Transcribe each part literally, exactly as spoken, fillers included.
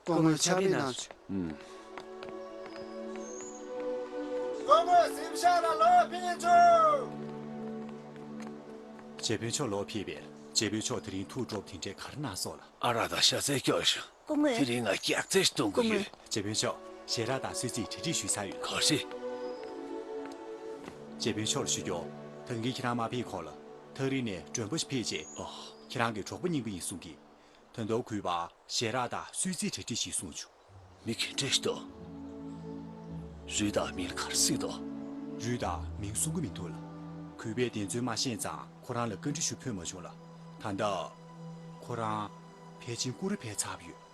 སྐུ་ངོ་ཕྱག་ཕེབས་གནང་ཞུ། ཨུམ། སྐུ་ངོ་གཟིམ་ཤག་ལ་ལོག་ཕེབས་བྱུང་། རྗེ་དཔོན་མཆོག་ལོག་ཕེབས་པས། རྗེ་དཔོན་མཆོག་དེ་རིང་ཐུགས་སྤྲོ་པོ་དེ་འདྲས་ག་རེ་གནང་སོང་ལགས། ཨ་རག་དང་ཤ་ཚལ་སྐྱོར་བྱུང་། སྐུ་ངོ་། དེ་རིང་ང་རྒྱགས་རྩེད་གཏོང་གི་ཡོད། སྐུ་ངོ་། རྗེ་དཔོན་མཆོག་ཞལ་རས་དང་གསོལ་ཚིགས་གྲ་སྒྲིག་ཞུས་ཚར་ཡོད། ག་རེ། རྗེ་དཔོན་མཆོག་ལ་ཞུ་རྒྱུ། ད་གིན་ཁྱེད་རང་མ་ཕེབས་གོང་ལ། ཐག་རིང་ནས་མགྲོན་པོ་ཞིག་ཕེབས་རྗེས། ཨོ། ཁྱེད་རང་གི་གྲོགས་པོ་རྙིང་པ་ཡིན་གསུང་གི། ད་དུང་གུས་པར་ཞལ་རས་དང་གསོལ་ཚིགས་གྲ་སྒྲིག་ཞིག་གསུངས་བྱུང་། མི་ག་འདྲས་ཤིག་འདུག་རུས་དང་མིང་ལ་ག་རེ་ཟེར་གྱི་འདུག་རུས་དང་མིང་གསུང་གི་མི་འདུག་ལགས། གུས་པས་དེ་ཚོ་མ་ཤེས་ཙང་ཁོ་རང་ལ་བཀའ་འདྲི་ཞུ་ཕོད་མ་བྱུང་ལགས། ད་ལྟ་ཁོ་རང་ཕལ་ཆེར་སྐུ་རུ་ཕེབས་ཚར་བ་ཡོད།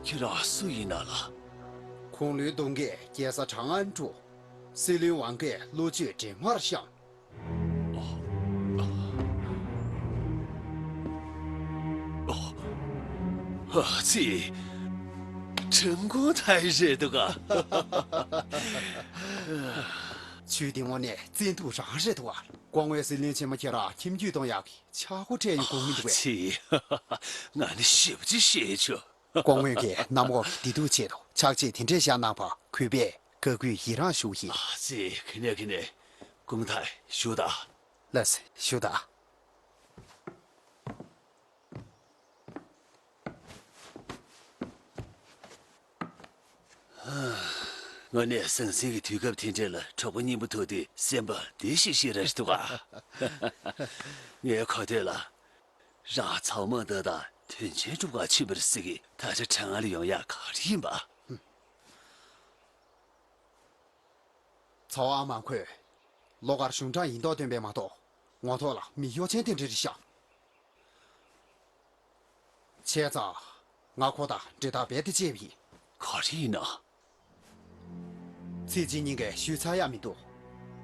ཁྱེད་རང་སུ་ཡིན་ན་ལགས། ཁུངས་ལུང་གདོང་གི་རྒྱལ་ས་ཁྲང་ཨན་ཀྲོའུ། སྲིད་བློན་ཝང་གིས་བློ་བཅོས་འདྲེན་མར་བཤམས། ཨ་ཙི། ཁྲིན་ཀུང་ཐའེ་རེད་འདུག་ག་ཆོས་འདི་དངོས་གནས་བཙན་ཐབས་རང་རེད་འདུག་ག་སྐུ་ངོ་སྲིད་བློན་ཆེན་མོ་ཁྱེད་རང་ཁྱིམ་རྒྱུད་གཏོང་ཡག་གི་ཆག་སྒོ་སྤྲད་ཡོང་དགོས་མི་འདུག་གས། ཨ་ཙི། ང་ནི་ཞེ་པོ་ཅིག་ཤེས་བྱུང་། སྐུ་ངོ་གིས་གནམ་འོག་གི་བདེ་སྡུག་ཆེད་དུ་ཕྱག་རྗེས་དེ་འདྲས་བཞག་གནང་བར་གུས་པས་བཀའ་བཀོད་ཡི་རངས་ཞུ་ཡིན། ཨ་ཙི། ཁེ་ནེ་ཁེ་ནེ། ཀུང་ཐའེ་བཞུགས་དང་། ལགས་སོ། བཞུགས་དང་། དངོས་གནས་ཟང་ཟིང་གི་དུས་སྐབས་དེ་འདྲ་ལ་གྲོགས་པོ་རྙིང་པ་ཐུག་དུས་སེམས་པ་བདེ་ཤིག་ཤིག་རེད་འདུག་ག་ངའི་གོ་ཐོས་ལ། རང་ཚང་མ་འདི་དང་དོན་ཆེན་སྒྲུབ་གར་ཕྱིན་པ་རེད་ཟེར་གི། ད་ཆ་ཁྲང་ཨན་ལ་ཡོང་ཡག་ག་རེ་ཡིན་པ། ཚའོ་ཨ་མ་ཁོས་ལོགས་ཀར་གཞུང་དྲང་ཡིན་མདོག་སྟོན་པས་མ་གཏོགས། ངོ་ཐོག་ལ་མི་གཡོ་ཅན་དེ་འདྲ་རེད་ཤག་བྱས་ཙང་། ང་ཁོ་དང་འབྲེལ་ཐག་རྦད་དེ་བཅད་པ་ཡིན། ག་རེ་ཡིན་ན། ཚེ་གཅིག་གཉིས་ཀས་ཞུས་ཚར་ཡག་མི་འདུག་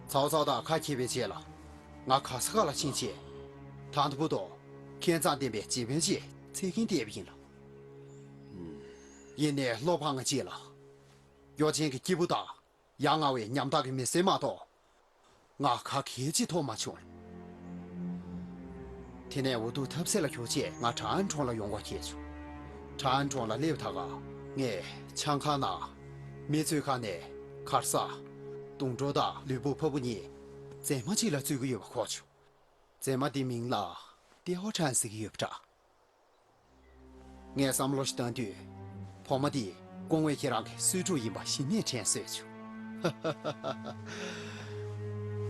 ཚའོ་ཚའོ་དང་ཁ་འཁྱེར་བའི་རྗེས་ལ། ང་ག་ས་ག་ལ་ཕྱིན་བྱས། ད་ལྟ་བར་དུ་ཁྱད་མཚར་ལྡན་པའི་རྗེ་དཔོན་ཞེས་ཚིག་རྒྱན་བཏབ་པ་ཡིན་ལགས། ཡིན་ནའི་བློ་ཕངས་པ་ཅིག་ལ། གཡོ་ཅན་གྱི་སྐྱེས་བུ་དང་། ཡ་ང་བའི་ཉམ་ཐག་གི་མི་སེར་མ་གཏོགས། ང་ག་གེ་ཅིག་མཐོང་མ་བྱུང་། དེ་ནས་འུ་ཐུག་ཐབས་ཟད་ལ་གྱུར་རྗེས་ང་ཁྲང་ཨན་གྲོང་ལ་ཡོང་དགོས་བྱས་བྱུང་། ཁྲང་ཨན་གྲོང་ལ་སླེབས་ད་ག་ངས་ཆང་ཁང་ནང་མི་ཚོའི་ཁ་ནས་གར་ས། དུང་སྒྲོག་དང་ལུས་པོ་ཕུར་བུ་གཉིས་མཛེས་མ་གཅིག་ལ་བཙོས་ཀྱི་ཡོད་པ་གོ་བྱུང་། མཛེས་མ་དེའི་མིང་ལ་ཏེའོ་ཁྲང་ཟེར་གྱི་ཡོད་པ་འདྲ། ངས་བསམ་བློ་ཞིག་བཏང་དུས། བུ་མོ་འདི་སྐུ་ངོ་ཁྱེད་རང་གི་གསོས་ཕྲུག་ཡིན་པ་གཞི་ནས་དྲན་གསོས་བྱུང་།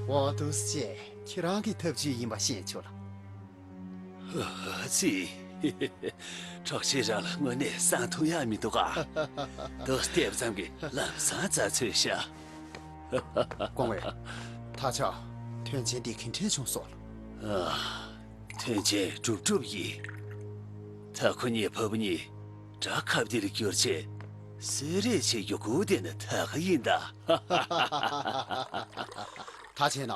འོ་འདུག་སེ་བྱས་ཁྱེད་རང་གི་ཐབས་ཇུས་ཡིན་པ་ཤེས་བྱུང་ལགས། ཨ་ཙི། གྲོགས་ཤིག་རང་ལ་དངོས་གནས་བསམ་ཐུབ་ཡག་མི་འདུག་ག་འདུག་སེ་བལྟས་པ་ཙམ་གྱིས་ལམ་སང་རྩ་ཚོས་ཤག་སྐུ་ངོ། ད་ཆ་དོན་ཆེན་འདི་ག་འདྲས་བྱུང་སོང་ལགས། ཨ། དོན་ཆེན་གྲུབ་གྲུབ་ཡིན། ད་ཁོ་གཉིས་ཕ་བུ་གཉིས་དགྲ་ཁ་གཏད་ལ་གྱུར་བྱས་གསོད་རེས་བྱེད་རྒྱུ་སྒུག་བསྡད་ན་ད་ག་ཡིན་ད། ད་བྱས་ན་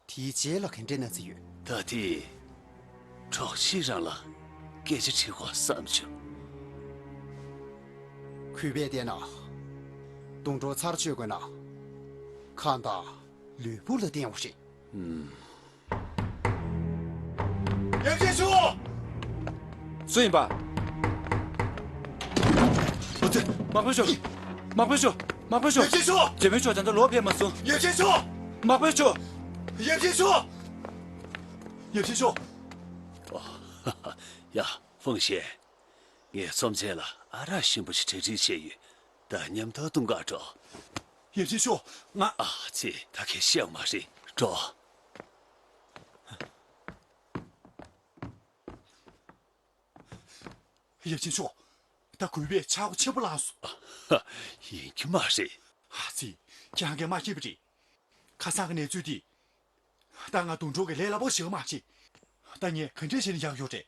དེའི་རྗེས་ལ་ག་འདྲའི་གནས་ཚུལ་ཡོད། ད་དེ་གྲོགས་ཤིག་རང་ལ་སྐད་ཆ་དྲི་དགོས་བསམ་བྱུང་། གུས་པས་བལྟས་ན་དུང་སྒྲོག་ཚར་གཅོད་དགོས་ན་ཁ་དང་ལུས་པོ་ལ་བརྟེན་དགོས་རེད། ཨུམ། ཡབ་རྗེ་ཤོག་སུ་ཡིན་པ། ཨོ་ཙི། དམག་དཔོན་ཤོག་དམག་དཔོན་ཤོག་དམག་དཔོན་ཤོག་ཡབ་རྗེ་ཤོག་རྗེ་དཔོན་ཤོག་ད་ལྟ་ལོག་ཕེབས་མ་སོང་། ཡབ་རྗེ་ཤོག་དམག་དཔོན་ཤོག་ཡབ་རྗེ་ཤོག་ཡབ་རྗེ་ཤོག་ཡ། ཧྥང་ཞེ། ངས་ཚོམས་ཆེན་ལ་ཨ་རག་ཞིམ་པོ་ཞིག་གྲ་སྒྲིག་བྱས་ཡོད། ད་མཉམ་དུ་འཐུང་ག་འགྲོ། ཡབ་རྗེ་ཤོག་ང་། ཨ་ཙི། ད་གས་བཤད་མ་རེད། འགྲོ། ཡབ་ཆེན་མཆོག་ད་གུས་པས་ཆག་སྒོ་ཆེན་པོ་བསླངས་སོང་། ཡིན་གྱི་མ་རེད། ཨ་ཙི། ཁྱེད་རང་གིས་མ་ཤེས་པ་རེད། ཁ་སང་གི་གནས་ཚུལ་དེ། ད་ང་དུང་སྒྲོག་གི་ལས་སླ་པོ་ཞིག་མ་བྱེད། ད་ངས་ག་འདྲས་བྱས་ནས་ཡག་ཡོད་རེད།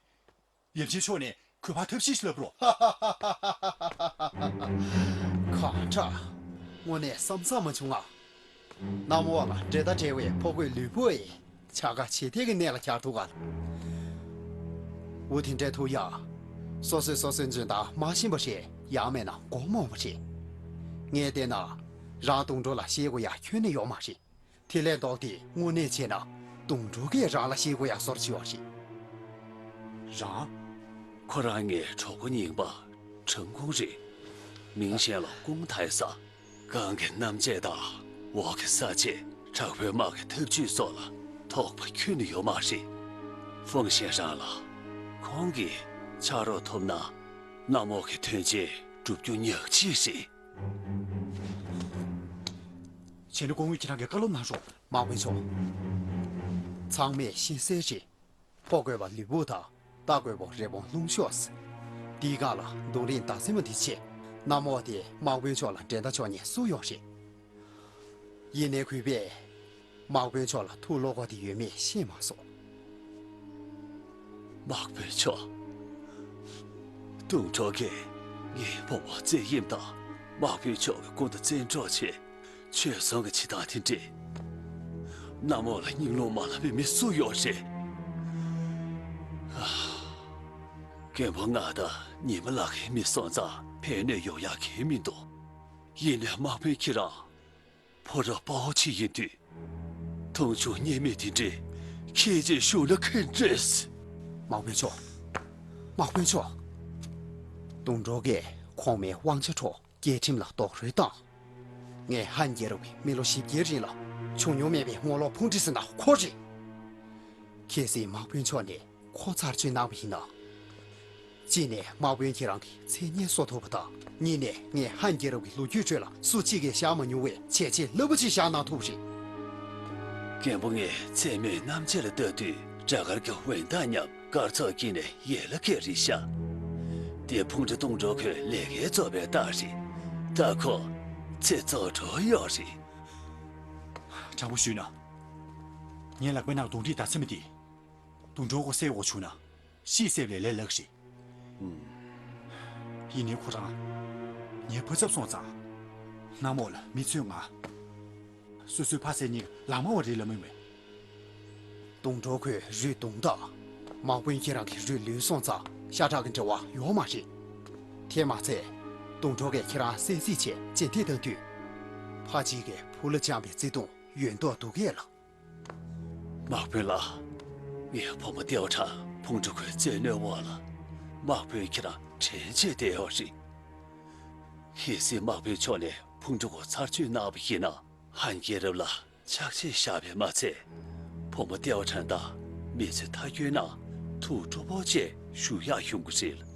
ཡབ་ཆེན་མཆོག་ནས་གུས་པར་ཐབས་ཤེས་ཤིག་ལབ་རོགས། གང་དྲག་དངོས་གནས་བསམ་བསམ་མ་བྱུང་ང་། གནམ་འོག་ལ་འདྲེ་དང་འདྲེ་བའི་ཕོ་རྒོད་ལུས་པོ་ཨེ། བྱ་དགའ་བྱེད་གཏད་ཀྱི་གནས་ལ་གྱར་འདུག་ག་འུ་དེ་འདྲའི་ཐུག་ཡ། སོ་སོས་སོ་སོའི་འཇོན་ཐང་མ་ཤེས་པ་ཞིག་ཡང་མེད་ན་མགོ་རྨོངས་པ་ཞིག་ངས་བལྟས་ན། རང་དུང་སྒྲོག་ལ་ཞེད་དགོས་ཡ་ཁྱོན་ནས་ཡོད་མ་རེད། དེ་ལས་ལྡོག་སྟེ་དངོས་གནས་བྱས་ན། དུང་སྒྲོག་གིས་རང་ལ་ཞེད་དགོས་ཡ་བཟོ་འདྲ་བྱས་པ་རེད། རང་། ཁོ་རང་ངའི་གྲོགས་པོ་རྙིང་པ་ཁྲང་ཀུང་རེད། མིང་གཞན་ལ་ཀུང་ཐའེ་ཟེར། གངས་ཀྱི་གནམ་དཔྱད་དང་འོག་གི་ས་དཔྱད། དྲག་པོའི་དམག་གི་ཐབས་ཇུས་སོགས་ལ་དོགས་པ་ཁྱོན་ནས་ཡོད་མ་རེད། ཧྥང་ཞན་རང་ལ་ཁོང་གིས་ཕྱག་རོགས་ཐོབ་ན། གནམ་འོག་གི་དོན་ཆེན་འགྲུབ་རྒྱུ་ཉག་གཅིག་རེད། བྱས་ན་སྐུ་ངོ་ཁྱེད་རང་གིས་བཀའ་སློབ་གནང་རོགས། དམག་དཔོན་མཆོག་ཚང་མས་ཤེས་གསལ་རེད། ཕོ་རྒོད་པ་ལུས་པོ་དང་། རྟ་རྒོད་པོ་རི་བོང་ལྷུང་ཤོས། འདིའི་སྒང་ལ་རྡུང་རིང་ཟླ་ཚེ་མ་འདི་ཆེ། གནམ་འོག་དེ་དམག་དཔོན་མཆོག་ལ་འགྲན་ཟླ་ཆོག་མཁན་སུ་ཡོད་རེད། ཡིན་ནའི་གུས་པས་དམག་དཔོན་མཆོག་ལ་ཐུགས་བློ་ཁོག་དེ་ཡོད་མེད་ཤེས་མ་སོང་། དམག་དཔོན་མཆོག་དུང་སྒྲོག་གིས་ངའི་བུ་མོ་བཙན་གཡེམ་དང་། དམག་དཔོན་མཆོག་གི་སྐུ་ཟླ་བཙན་འཕྲོག་བྱས། ཆོས་སྲུང་གི་བྱེད་སྟངས་དེ་འདྲས། གནམ་འོག་ལ་སྙིང་རླུང་མ་ལངས་པའི་མི་སུ་ཡོད་རེད། ཨ། རྒན་པོ་ང་ད་ཉི་མ་ལག་གི་མི་སོང་ཙང་ཕན་གནོད་ཡོང་ཡག་གི་མི་འདུག་ཡིན་ནའི་དམག་དཔོན་ཁྱེད་རང་ཕོ་རབ་དཔའ་བོ་ཅིག་ཡིན་དུས། མཐོང་ཆུང་གཉེར་མེད་དེ་འདྲས་ཁྱེད་ཀྱིས་བཞུགས་ན་ག་འདྲས། དམག་དཔོན་མཆོག་དམག་དཔོན་མཆོག་དུང་སྒྲོག་གིས་གོང་མའི་དབང་ཆ་འཕྲོག་རྒྱལ་ཁྲིམས་ལ་རྡོག་རོལ་བཏང་། ངས་ཧན་རྒྱལ་རབས་ཀྱི་མི་ལོ་བཞི་བརྒྱའི་རིང་ལ་བྱུང་མྱོང་མེད་པའི་ངོ་ལོག་ཕུང་འདྲི་ཟིན་ན་ཁོ་རེད། གལ་སྲིད་དམག་དཔོན་མཆོག་ནས་ཁོ་ཚར་གཅོད་གནང་བ་ཡིན་ན། གཅིག་ནས་དམག་དཔོན་ཁྱེད་རང་གི་མཚན་སྙན་གསོ་ཐུབ་པ་དང་། གཉིས་ནས་ངས་ཧན་རྒྱལ་རབས་ཀྱི་ལོ་རྒྱུས་ཁྲོད་ལ་སུ་གཅིག་གིས་བཞག་མ་མྱོང་བའི་བྱས་རྗེས་རླབས་པོ་ཆེ་བཞག་གནང་ཐུབ་པ་རེད། རྒན་པོ་ངས་མཚན་མོའི་གནམ་དཔྱད་ལ་ལྟ་དུས་སྦྲ་དཀར་གྱི་འོད་མདངས་མཉམ་སྐར་ཚོགས་དཀྱིལ་ནས་ཡལ་ག་རེད་ཤག་དེ་ཕུང་འདྲེ་དུང་སྒྲོག་ཁོས་ལས་ཀའི་རྩོད་པའི་རྟགས་རེད། ད་ཁོ་ཚེ་རྫོགས་འགྲོ་ཡོད་རེད། དྲང་པོ་ཞུས་ན། ངའི་ལག་པའི་ནང་དུང་སྒྲོག་དང་མཚན་མོ་དེ། དུང་སྒྲོག་ཁོ་བསད་དགོས་བྱུང་ན། ཤི་བསད་པ་ལས་ལས་སླ་གི་རེད། ཡིན་ནའི་ཁོ་རང་ངའི་བུ་ཚབ་སོང་ཙང་། གནམ་འོག་ལ་མི་ཚོས་ང་། སོ་སོའི་ཕ་ཚབ་གཉིས་ལག་དམར་བ་རེད་ལབ་མི་མེད། དུང་སྒྲོག་ཁོས་རུས་བརྡུངས་དང་། དམག་དཔོན་ཁྱེད་རང་གི་རུས་ལུས་སོང་ཙང་ཤ་ཁྲག་གི་འབྲེལ་བ་ཡོད་མ་རེད། དེ་མ་ཚད། དུང་སྒྲོག་གིས་ཁྱེད་རང་བསད་རྩིས་བྱས་རྗེས་འདེད་བཏང་དུས། ཕ་གཅིག་གིས་བུ་ལ་བཅངས་པའི་བརྩེ་དུང་ཡོད་མདོག་འདུག་གས་ལགས། དམག་དཔོན་ལགས། ངའི་བུ་མོ་ཏེའོ་ཁྲང་ཕུང་ཀྲི་ཁོའི་བཙན་གནོན་འོག་ལ། དམག་དཔོན་ཁྱེད་རང་དྲན་བརྗེད་བསྡད་ཡོད་རེད། གལ་སྲིད་དམག་དཔོན་མཆོག་ནས་ཕུང་ཀྲི་ཁོ་ཚར་གཅོད་གནང་བ་ཡིན་ན། ཧན་རྒྱལ་རབས་ལ་ཆག་ཆེ་བཞག་པས་མ་ཚད། བུ་མོ་ཏེའོ་ཁྲང་དང་མི་ཚེ་མཐའ་འཁྱོལ་ན་ཐུགས་སྤྲོ་པོ་བཅས་བཞུགས་ཡག་ཡོང་གི་རེད། བྱ་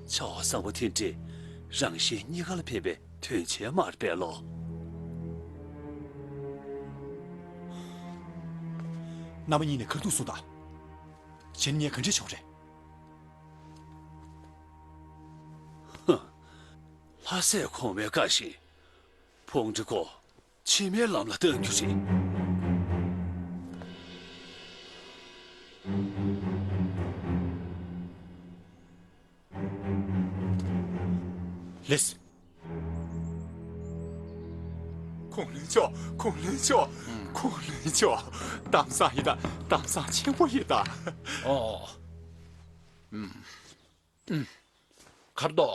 བ་བཟང་པོ་དེ་འདྲས་རང་གཞན་གཉིས་ཀ་ལ་ཕན་པའི་དོན་ཆེན་མ་རེད་པས་ལོ། རྣམ་པ་གཉིས་ནས་ཁ་ཐུག་སོང་དང་། བྱས་ན་ངས་ག་འདྲས་བྱུང་རེད། ཧུ། ལྷ་སྲས་གོང་མའི་བཀའ་བཞིན། ཕུང་ཀྲི་ཁོ་ཕྱི་མའི་ལམ་ལ་བཏང་རྒྱུ་རེད། ལེས། ཁུངས་ལུང་མཆོག་ཁུངས་ལུང་མཆོག་ཁུངས་ལུང་མཆོག་གཏམ་བཟང་ཡིན་ད། གཏམ་བཟང་ཆེན་པོ་ཡིན་ད། ཨོ། ཨུམ། ཨུམ། ཁར་དོ།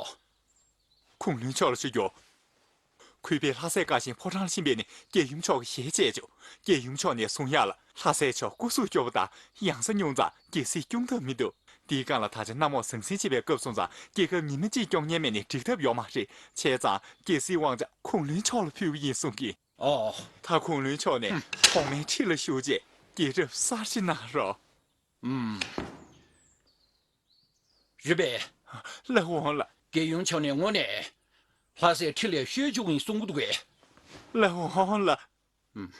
ཁུངས་ལུང་མཆོག་ལ་ཞུ་རྒྱུ། གུས་པས་ལྷ་སྲས་བཀའ་བཞིན་ཕོ་བྲང་ལ་ཕྱིན་པས་ནི་རྒྱལ་ཡུམ་མཆོག་གི་ཞལ་མཇལ་ཆོག་རྒྱལ་ཡུམ་མཆོག་ནས་གསུང་ཡག་ལ། ལྷ་སྲས་མཆོག་སྐུ་གཟུགས་སྐྱོ་བོ་དང་ཡང་ས་ཉུང་ཙང་རྒྱལ་སྲིད་སྐྱོང་ཐབས་མི་འདུག་དེའི་སྒང་ལ་ད་ཆ་གནམ་འོག་ཟང་ཟིང་ཆེ་བའི་སྐབས་སོང་ཙང་རྒྱལ་ཁབ་ཉི་མ་གཅིག་སྐྱོང་ཉན་མེད་ནི་འགྲིག་ཐབས་ཡོད་མ་རེད། བྱས་ཙང་རྒྱལ་སྲིད་དབང་ཆ་ཁུངས་ལུང་མཆོག་ལ་ཕུལ་བ་ཡིན་གསུང་གི། ཨོ། ད་ཁུངས་ལུང་མཆོག་ནས་གོང་མའི་ཁྲི་ལ་བཞུགས་རྗེས་རྒྱལ་རབས་གསར་བརྗེ་གནང་རོགས། ཨུམ། རུས་པའི། ལགས་འོང་ལགས། རྒྱལ་ཡུམ་མཆོག་ནས་དངོས་གནས་ལྷ་སའི་ཁྲི་ལས་བཤོལ་བཅུག་ཡིན་གསུང་གི་འདུག་གས། ལགས་འོང་ལགས། ཨུམ།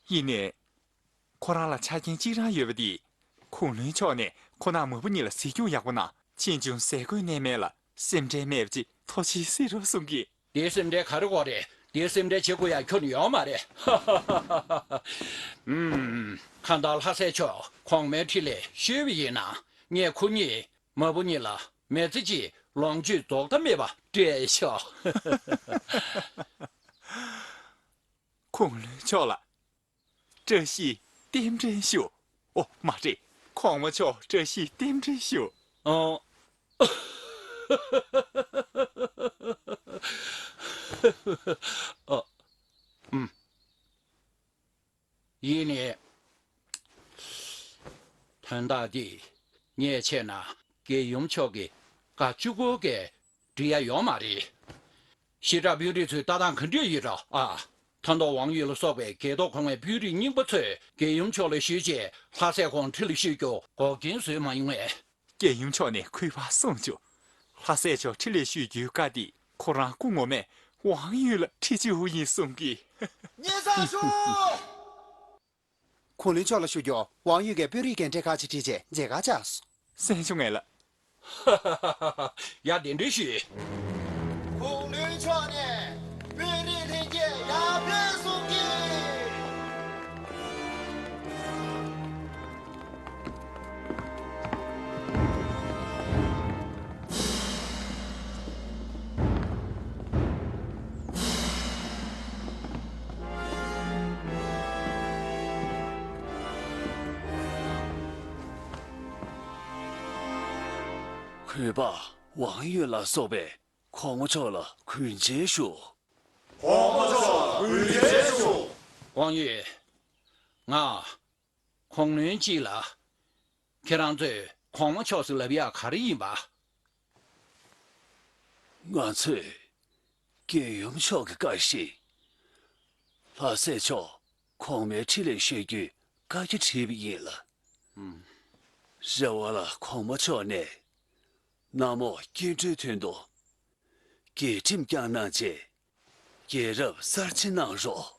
ཡིན་ནའི། ཁོ་རང་ལ་ཆ་རྐྱེན་གཅིག་རང་ཡོད་པ་དེ། ཁུངས་ལུང་མཆོག་ནས་ཁོ་ནག་མ་བུ་གཉིས་ལ་གཟིགས་སྐྱོང་ཡག་པོ་གནང་། ཅི་བྱུང་ཟས་གོས་གནས་མལ་ལ་སེམས་ཁྲལ་མེད་པ་ཅིག་ཐུགས་རྗེ་གཟིགས་རོགས་གསུང་གི། དེའི་སེམས་ཁྲལ་ག་རེ་དགོས་རེད། དེའི་སེམས་ཁྲལ་བྱེད་དགོས་ཡ་ཁྱོན་ནས་ཡོད་མ་རེད། ཨུམ། གང་ལྟར་ལྷ་སྲས་མཆོག་གོང་མའི་ཁྲི་ལས་བཤོལ་བ་ཡིན་ན། ངས་ཁོ་གཉིས་མ་བུ་གཉིས་ལ་མི་ཚེ་གཅིག་ལོངས་སྤྱོད་རྫོགས་མཐའ་མེད་པ་སྤྲད་ཤོག་ཁུངས་ལུང་མཆོག་ལ་བཀྲ་ཤིས་རྟེན་འབྲེལ་ཞུ། ཨོ་མ་རེད། གོང་མ་མཆོག་བཀྲ་ཤིས་རྟེན་འབྲེལ་ཞུ། ཨོ། ཨ། ཨུམ། ཡིན་ནའི། དོན་དག་འདི་ངས་བྱས་ན་རྒྱལ་ཡུམ་མཆོག་གི་བཀའ་བཅུ་སྐོར་གས་འགྲིག་ཡ་ཡོད་མ་རེད། ཞི་དྲག་དཔོན་རིགས་ཚོའི་ལྟ་སྟངས་ག་འདྲས་ཡོད་འདྲ་ཨ། མཐའ་མདོ་ཝང་ཡུས་ལ་སོགས་པའི་རྒྱལ་ཐོག་གོང་མའི་དཔོན་རིགས་རྙིང་པ་ཚོས་རྒྱལ་ཡུམ་མཆོག་ལ་ཞུས་རྗེས་ལྷ་སྲས་ཁོང་ཁྲི་ལ་བཞུད་རྒྱུ་འགོག་རྐྱེན་བཟོས་མ་ཡོང་ངས། རྒྱལ་ཡུམ་མཆོག་ནས་གུས་པ་གསུངས་བྱུང་། ལྷ་སྲས་མཆོག་ཁྲི་ལ་བཞུད་རྒྱུའི་བཀའ་འདི་ཁོ་རང་སྐུ་ངོ་མས་ཝང་ཡུས་ལ་ཁྲིད་རྒྱུ་ཡིན་གསུང་གི། སྙན་སེང་ཞུ། ཁུངས་ལུང་ཕྱོགས་ལ་ཞུ་རྒྱུ་ཝང་ཡུས་ཀྱི་དཔོན་རིགས་རྒན་གྲས་ཁག་ཅིག་ཁྲིད་རྗེས་མཇལ་ཁ་བཅར་སོང་། གསན་བྱུང་ངས་ལགས། ཡ་གདན་འདྲེན་ཞུས། ཁུངས་ལུང་ཕྱོགས་ནས་དཔོན་རིགས་ལྷན་རྒྱས་ཡར་ཕེབས་གསུང་གི། གུས་པ་ཝང་ཡུས་ལ་སོགས་པས་གོང་མ་མཆོག་ལ་གུས་མཇལ་ཞུ། གོང་མ་མཆོག་ལ་གུས་མཇལ་ཞུ། ཝང་ཡུས། ང་། གུང་ལོན་གཅིག་ལ། ཁྱེད་རང་ཚོས་གོང་མ་མཆོག་ཟེར་ལབ་ཡག་ག་རེ་ཡིན་པ། ང་ཚོས་རྒྱལ་ཡུམ་མཆོག་གི་བཀའ་བཞིན། ལྷ་སྲས་མཆོག་གོང་མའི་ཁྲི་ལ་བཞུགས་རྒྱུའི་བཀའ་རྒྱ་བསྒྲིགས་པ་ཡིན་ལ། ཨུམ། རེ་བ་ལ་གོང་མ་མཆོག་ནས་གནམ་འོག་སྐྱེ་འགྲོའི་དོན་དུ་རྒྱལ་ཁྲིམས་བསྐྱངས་གནང་རྗེས། རྒྱལ་རབས་གསར་བརྗེ་གནང་རོགས།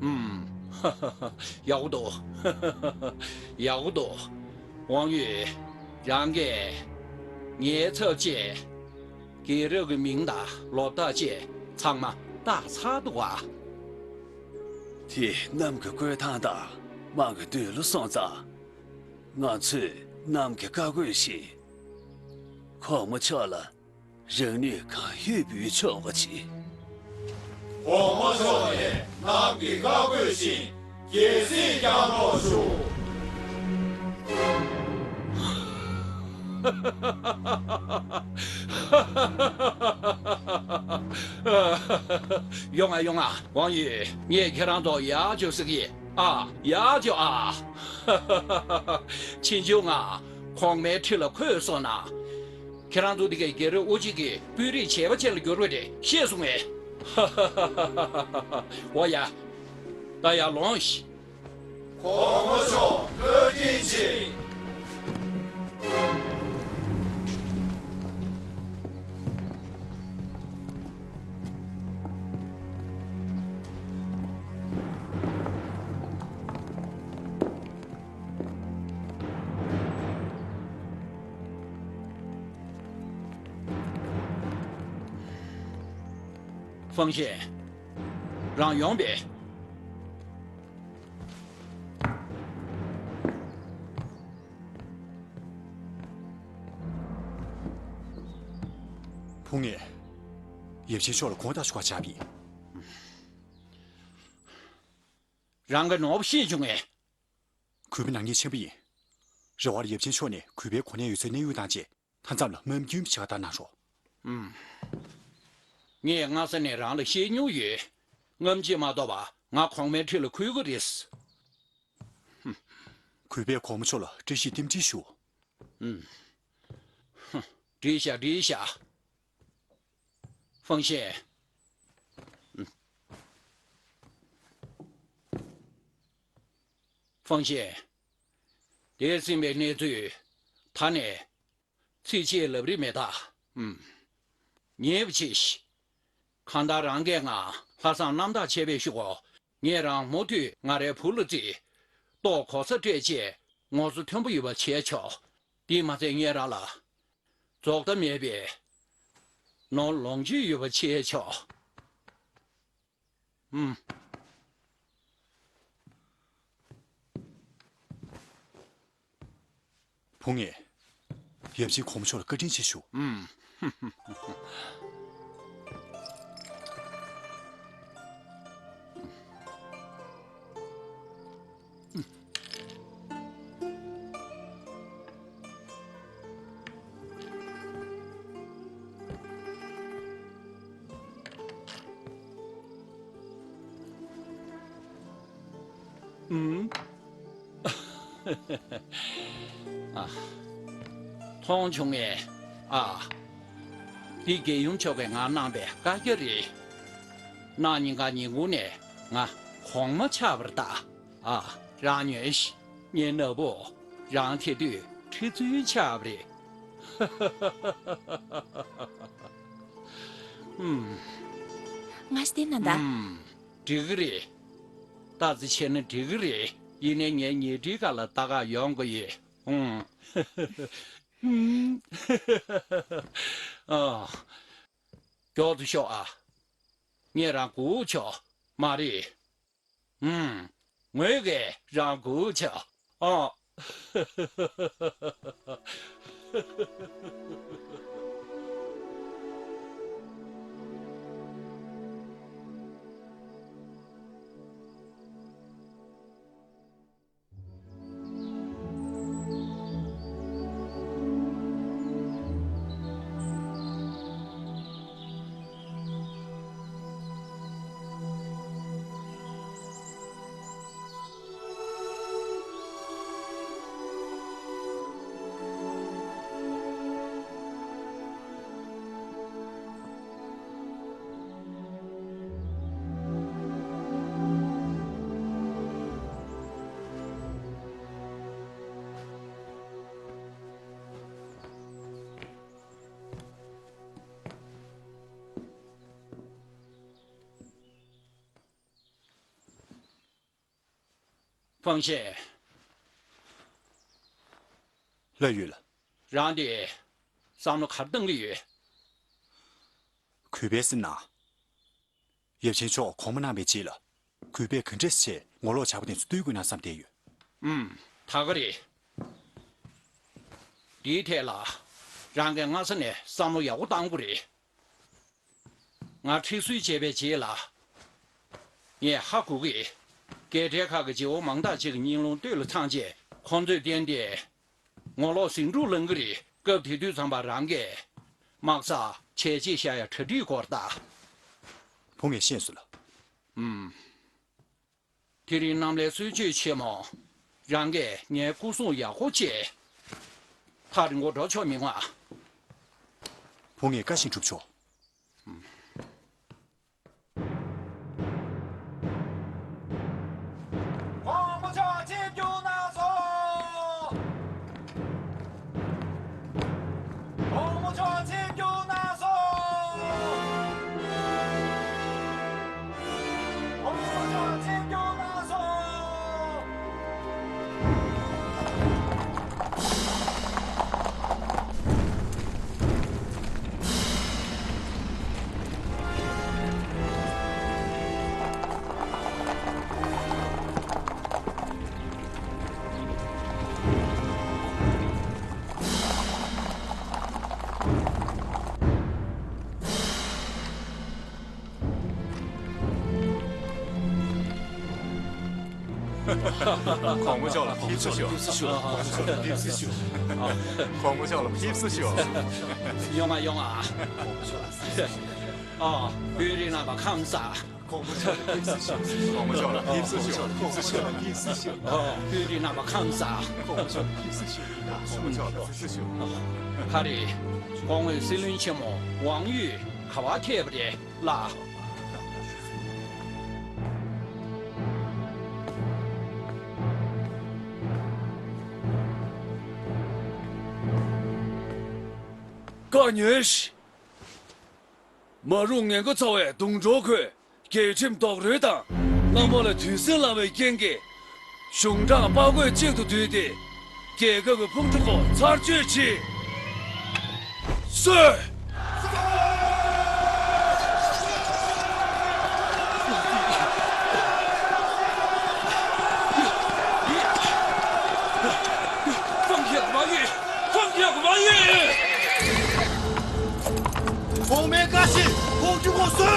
ཨུམ། ཡག་པོ་འདུག་ཡག་པོ་འདུག་ཝང་ཡུས། རང་གིས་ངའི་ཚབ་བྱས། རྒྱལ་རབས་ཀྱི་མིང་དང་ལོ་རྟགས་བཅས་ཚང་མ་བཏགས་ཚར་འདུག་ག་དེ་གནམ་གྱི་བཀོད་སྟངས་དང་དམངས་ཀྱི་འདོད་བློ་སོང་ཙང་། ང་ཚོས་གནམ་གྱི་བཀའ་བཀོད་བཞིན། གོང་མ་མཆོག་ལ་རང་ནུས་གང་ཡོད་འབུལ་ཆོག་པ་བྱེད། གོང་མ་མཆོག་ནས་གནམ་གྱི་བཀའ་བཀོད་བཞིན་རྒྱལ་སྲིད་བསྐྱངས་རོགས་ཞུ། ཡོང་ང་ཡོང་ང་། ཝང་ཡུས། ངས་ཁྱེད་རང་ཚོ་ཡར་འཇུག་ཟེར་གི་ཡིན། ཨ། ཡར་འཇུག་ཨ། ཕྱིན་ཆད་ང་གོང་མའི་ཁྲི་ལ་འཁོད་སོང་ན། ཁྱེད་རང་ཚོ་འདི་གའི་རྒྱལ་རབས་དབུ་འབྱེད་ཀྱི་དཔོན་རིགས་བྱེད་པ་ཅན་ལ་འགྱུར་བ་རེད། ཤེས་སོང་ངས། འོ་ཡ། ད་ཡར་ལོངས་ཤིག་གོང་མ་མཆོག་བློ་མཐུན་ཆེ། ཧྥང་ཞན། རང་ཡོང་པས། ཕུང་ངེ། ཡབ་ཆེན་མཆོག་ལ་དགོངས་དག་ཞུ་ག་བཅར་བ་ཡིན། རང་གི་ནོར་བུ་ཤེས་བྱུང་ངས། གུས་པ་ནག་ཉེས་ཆེན་པོ་ཡིན། རེ་བར་ཡབ་ཆེན་མཆོག་ནས་གུས་པའི་གོ་གནས་ཡོད་ཚད་གནས་དབྱུང་བཏང་རྗེས་མཐའ་མཚམས་ལ་དམའ་རྒྱུན་ཕྱེ་བ་ལྟར་གནང་རོགས། ཨུམ། ངས་སྔ་ས་ནས་རང་ལ་བཤད་མྱོང་ཡོད། སྔ་ཕྱི་མ་གཏོགས་པ་ང་གོང་མའི་ཁྲི་ལ་འཁོད་ཀྱི་རེད། གུས་པས་གོང་མ་མཆོག་ལ་བཀྲ་ཤིས་རྟེན་འབྲེལ་ཞུ། ཨུམ། འགྲིག་ཤག་འགྲིག་ཤག་ཧྥང་ཞན། ཧྥང་ཞན། འདས་ཟིན་པའི་གནས་ཚུལ་ད་ནས་ཚིག་གཅིག་ལབ་རིན་མེད་ད། ཨུམ། ཉེས་པ་ཆེ་ཞིག་གང་ལྟར་རང་གིས་ང་ལྷ་བཟང་རྣམ་དག་བྱས་པའི་གཞུག་གུ་ངས་རང་མུ་མཐུད་ང་རའི་བུ་ལ་བརྩིས། ལྟོ་གོ་ས་སྤྲད་བཅས་ངོ་སོ་མཐོན་པོ་ཡོད་པ་བྱས་ཆོག་དེས་མ་ཚད་ངས་རང་ལ་རྫོགས་མཐའ་མེད་པའི་ནོར་ལོངས་སྤྱོད་ཡོད་པ་བྱས་ཆོག་ཨུམ། ཕུང་ངེ། ཡབ་ཆེན་གོང་མ་མཆོག་ལ་བཀའ་དྲིན་ཆེ་ཞུ། ཨུམ། ཨ། མཐོང་བྱུང་ངས། ཨ། འདི་རྒྱལ་ཡུམ་མཆོག་གིས་ང་གནང་པའི་བཀའ་རྒྱ་རེད། གནངས་ཉིན་གང་ཉིན་གུང་ནས་ང་གོང་མ་ཆགས་པར་གདའ། ཨ། རང་ཉོན་ཞིག་ངའི་ནག་པོ། རང་དེ་དུས་ཁྲི་བཙུན་ཆགས་པ་རེད། ཨུམ། ང་ཞིག་བསྟན་ན་ད། ཨུམ། འགྲིག་གི་རེད། ལྟ་ཙི་བྱས་ན་འགྲིག་གི་རེད། ཡིན་ནའི་ངའི་ཉལ་ཁྲིའི་ཁ་ལ་ལྟ་ག་ཡོང་གི་ཡོད། ཨུམ། ཨ། མགྱོགས་སུ་ཤོག་ཨ། ངས་རང་སྒུག་ཆོག་མ་རེད། ཨུམ། ངོས་ཀྱིས་རང་སྒུག་ཆོག་ཨ། ཧྥང་ཤེ། ལྷ་ཡུལ། རང་དེ་བསམ་བློ་ག་རེ་བཏང་གི་ཡོད། གུས་པས་གསན་ན། ཡབ་ཆེན་མཆོག་གོང་མ་གནང་བའི་རྗེས་ལ། གུས་པས་ག་འདྲས་བྱས་ངོ་ལོག་བྱ་བ་དེ་ཚོ་བཏུལ་དགོས་ན་བསམ་བསྡད་ཡོད། ཨུམ། ད་ག་རེད། འདིའི་ཐད་ལ་རང་གིས་སྔ་ས་ནས་བསམ་བློ་ཡག་པོ་བཏང་དགོས་རེད། ང་ཁྲི་གསོལ་བྱས་པའི་རྗེས་ལ། ངས་ཧ་གོ་གི། རྒྱལ་ཕྲན་ཁག་གི་རྗེ་བོ་མང་དག་ཅིག་གི་སྙིང་རླུང་སྟོད་ལ་འཚང་རྗེས་ཁོང་ཚོས་བརྟེན་ཏེ། ངོ་ལོག་ཟིང་འཁྲུག་ལངས་གི་རེད། སྐབས་དེ་དུས་ཙམ་པ་རང་གིས་དམག་སར་བྱས་རྗེས་བཞག་ཡ་གྲ་སྒྲིག་དགོས་རེད་ད། བུ་ངས་ཤེས་སོང་ལགས། ཨུམ། དེ་རིང་གནམ་ལའི་གསོལ་མཆོད་ཆེན་མོ། རང་གིས་ངའི་སྐུ་སྲུང་ཡག་པོ་བྱས། ཐག་རིང་པོ་འགྲོ་ཆོག་མི་མངའ། བུ་ངས་བཀའ་བཞིན་སྒྲུབ་ཆོག་གོང་མ་མཆོག་ཆིབས་བསྒྱུར་གནང་སོང་། གོང་མ་མཆོག་ཆིབས་བསྒྱུར་གནང་སོང་། གོང་མ་མཆོག་ཆིབས་བསྒྱུར་གནང་སོང་། གོང་མ་མཆོག་ལ་ཕེབས་བསུ་ཞུ། གོང་མ་མཆོག་ལ་ཕེབས་བསུ་ཞུ། ཡོང་ང་ཡོང་ང་། ཨ། དཔོན་རིགས་རྣམ་པ་ཁམས་བཟང་། གོང་མ་མཆོག་ལ་ཕེབས་བསུ་ཞུ། གོང་མ་མཆོག་ལ་ཕེབས་བསུ་ཞུ། གོང་མ་མཆོག་ལ་ཕེབས་བསུ་ཞུ། ཨ། དཔོན་རིགས་རྣམ་པ་ཁམས་བཟང་། གོང་མ་མཆོག་ལ་ཕེབས་བསུ་ཞུ། གོང་མ་མཆོག་ལ་ཕེབས་བསུ་ཞུ། ག་རེ། སྐུ་ངོ་སྲིད་བློན་ཆེན་མོ་ཝང་ཡུས་ག་པར་ཐད་པ་རེད་ལགས། བཀའ་ཉོན་ཞིག་མ་རུངས་ངན་པ་ཚོ་བས་གདུང་གྲོགས་ཁོས་རྒྱལ་ཁྲིམས་རྡོག་རོལ་དང་། གླང་པོ་ལ་དུས་ཟིང་ལངས་པའི་རྐྱེན་གྱིས། གཞུང་དྲང་དཔའ་རྒོད་གཅིག་ཏུ་བསྡུས་ཏེ། རྒྱལ་ཁབ་ཀྱི་ཕུང་ཁྲི་སྐོར་ཚར་གཅོད་བྱེད། གསོལ། ཧྥང་ཡག་མ་ཡིན། ཧྥང་ཡག་མ་ཡིན། གོང་མའི་བཀའ་བཞིན་ཕོག་རྒྱུ་དགོས་སོ།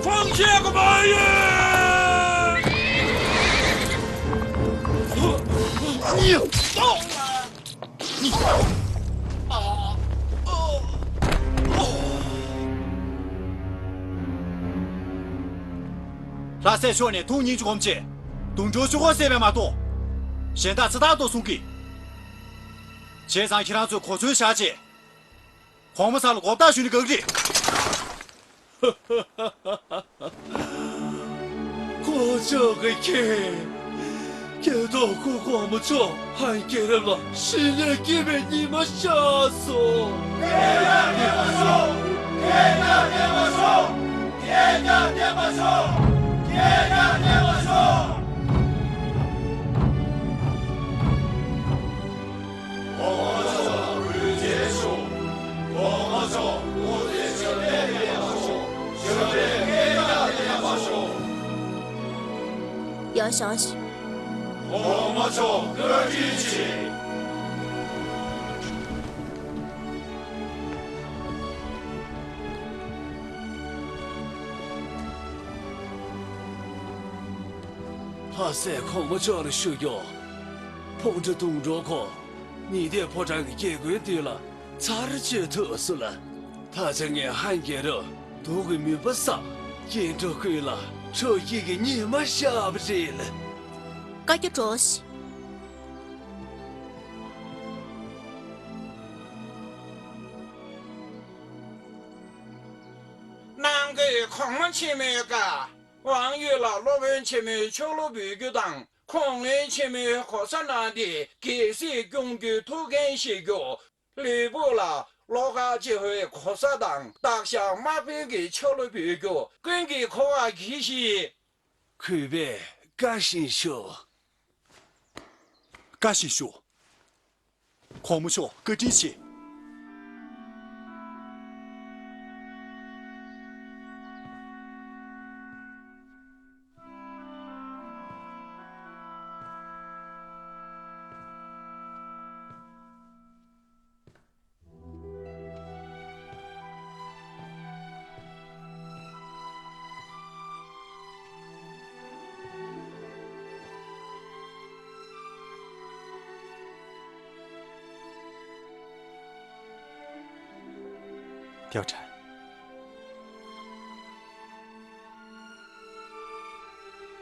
ཕོག་ཤེས་གི་མ་ཡིན། ལྷ་སྲས་མཆོག་ནས་ཐུགས་སྙིང་རྗེ་སྒོམ་བྱས། དུང་སྒྲོལ་ཆུ་འཁོར་བསད་པས་མ་གཏོགས། གཞན་དག་ཚེ་ཐར་དུ་གསུང་གི། བྱས་ཙང་ཁྱེད་རང་ཚོས་གོ་མཚོན་བཞག་བྱས། གོང་མ་ཚང་ལ་མགོ་བཏགས་ཞུ་ནི་གང་རེད། ཁོ་ཅག་གིས་ཁྱེད། སྐྱེ་ཐོག་ཁུ་གོང་མ་མཆོག་ཧན་རྒྱལ་རབས་ལ་ཞི་ལྷོད་སྐྱིད་པའི་ཉི་མ་ཤར་སོང་། ཁྱེད་ཀྱང་བདེན་པ་ཤོག་ཁྱེད་ཀྱང་བདེན་པ་ཤོག་ཁྱེད་ཀྱང་བདེན་པ་ཤོག་ཁྱེད་ཀྱང་བདེན་པ་ཤོག་ཡར་བཞེངས་ཤིག་ལྷ་སྲས་གོང་མ་མཆོག་ལ་ཞུ་རྒྱུ། ཕོ་བྲང་དུང་སྒྲོལ་ཁོ། ཉི་ཟླའི་ཕོ་བྲང་གི་རྒྱལ་སྒོའི་མདུན་ལ་ཚར་གཅོད་ཐུབ་སོང་ལ། ད་ཆ་ངས་ཧན་རྒྱལ་རབས་སྡུག་གི་མུན་པ་སངས། སྐྱེ་འགྲོ་ཀུན་ལ་ཁྲོ་སྐྱིད་ཀྱི་ཉི་མ་ཤར་བ་རེད་ལ། བཀའ་བརྒྱ་སྒྲོགས་ཤིག་ནང་གི་གོང་མ་ཆེན་མོའི་བཀའ། ཝང་ཡུས་ལ་སློབ་དཔོན་ཆེན་མོའི་ཆོ་ལོ་འབུལ་རྒྱུ་དང་། ཁུངས་ལུང་ཆེན་མོའི་གོ་ས་གནང་སྟེ་རྒྱལ་སྲིད་སྐྱོང་རྒྱུའི་ཐུགས་འགན་བཞེས་རྒྱུ། ལུས་པོ་ལ་བློ་དཀར་ཆེ་བོའི་གོ་ས་དང་སྟག་ཤར་དམག་དཔོན་གྱི་ཆོ་ལོ་འབུལ་རྒྱུ་ཀུན་གྱིས་གོ་བར་གྱིས་ཤིག་གུས་པས་བཀའ་བཞིན་ཞུ། བཀའ་བཞིན་ཞུ། གོང་མ་མཆོག་བཀའ་དྲིན་ཆེ། ཏེའོ་ཁྲན།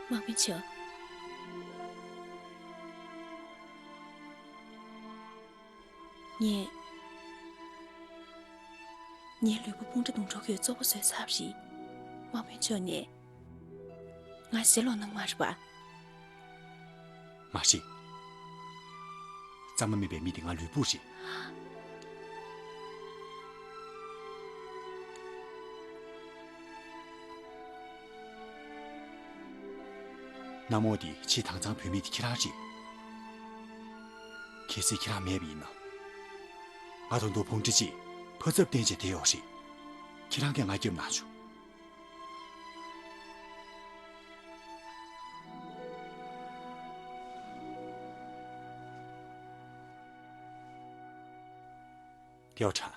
དམག་དཔོན་མཆོག་ངས། ངའི་ལུས་པོ་ཕུང་དཀྲུག་དུང་སྒྲོལ་གྱིས་གཙོ་བོ་བཟོས་ཚར་བ་རེད། དམག་དཔོན་མཆོག་ནས་ང་ཟེར་ལོང་གནང་མ་རེད་པ། མ་རེད། གཙང་མ་མིན་པའི་མི་དེ་ང་ལུས་པོ་རེད། གནམ་འོག་འདིའི་ཆེས་དྭངས་གཙང་བོད་མི་དེ་ཁྱེད་རང་རེད། གལ་སྲིད་ཁྱེད་རང་མེད་པ་ཡིན་ན། ང་དང་དུ་བུང་ཁྲི་གཅིག་ཕ་ཚབ་བསྟེན་བྱས་བསྡད་ཡོད་རེད། ཁྱེད་རང་གིས་ང་སྐྱོབ་གནང་བྱུང་། ཏེའོ་ཁྲན།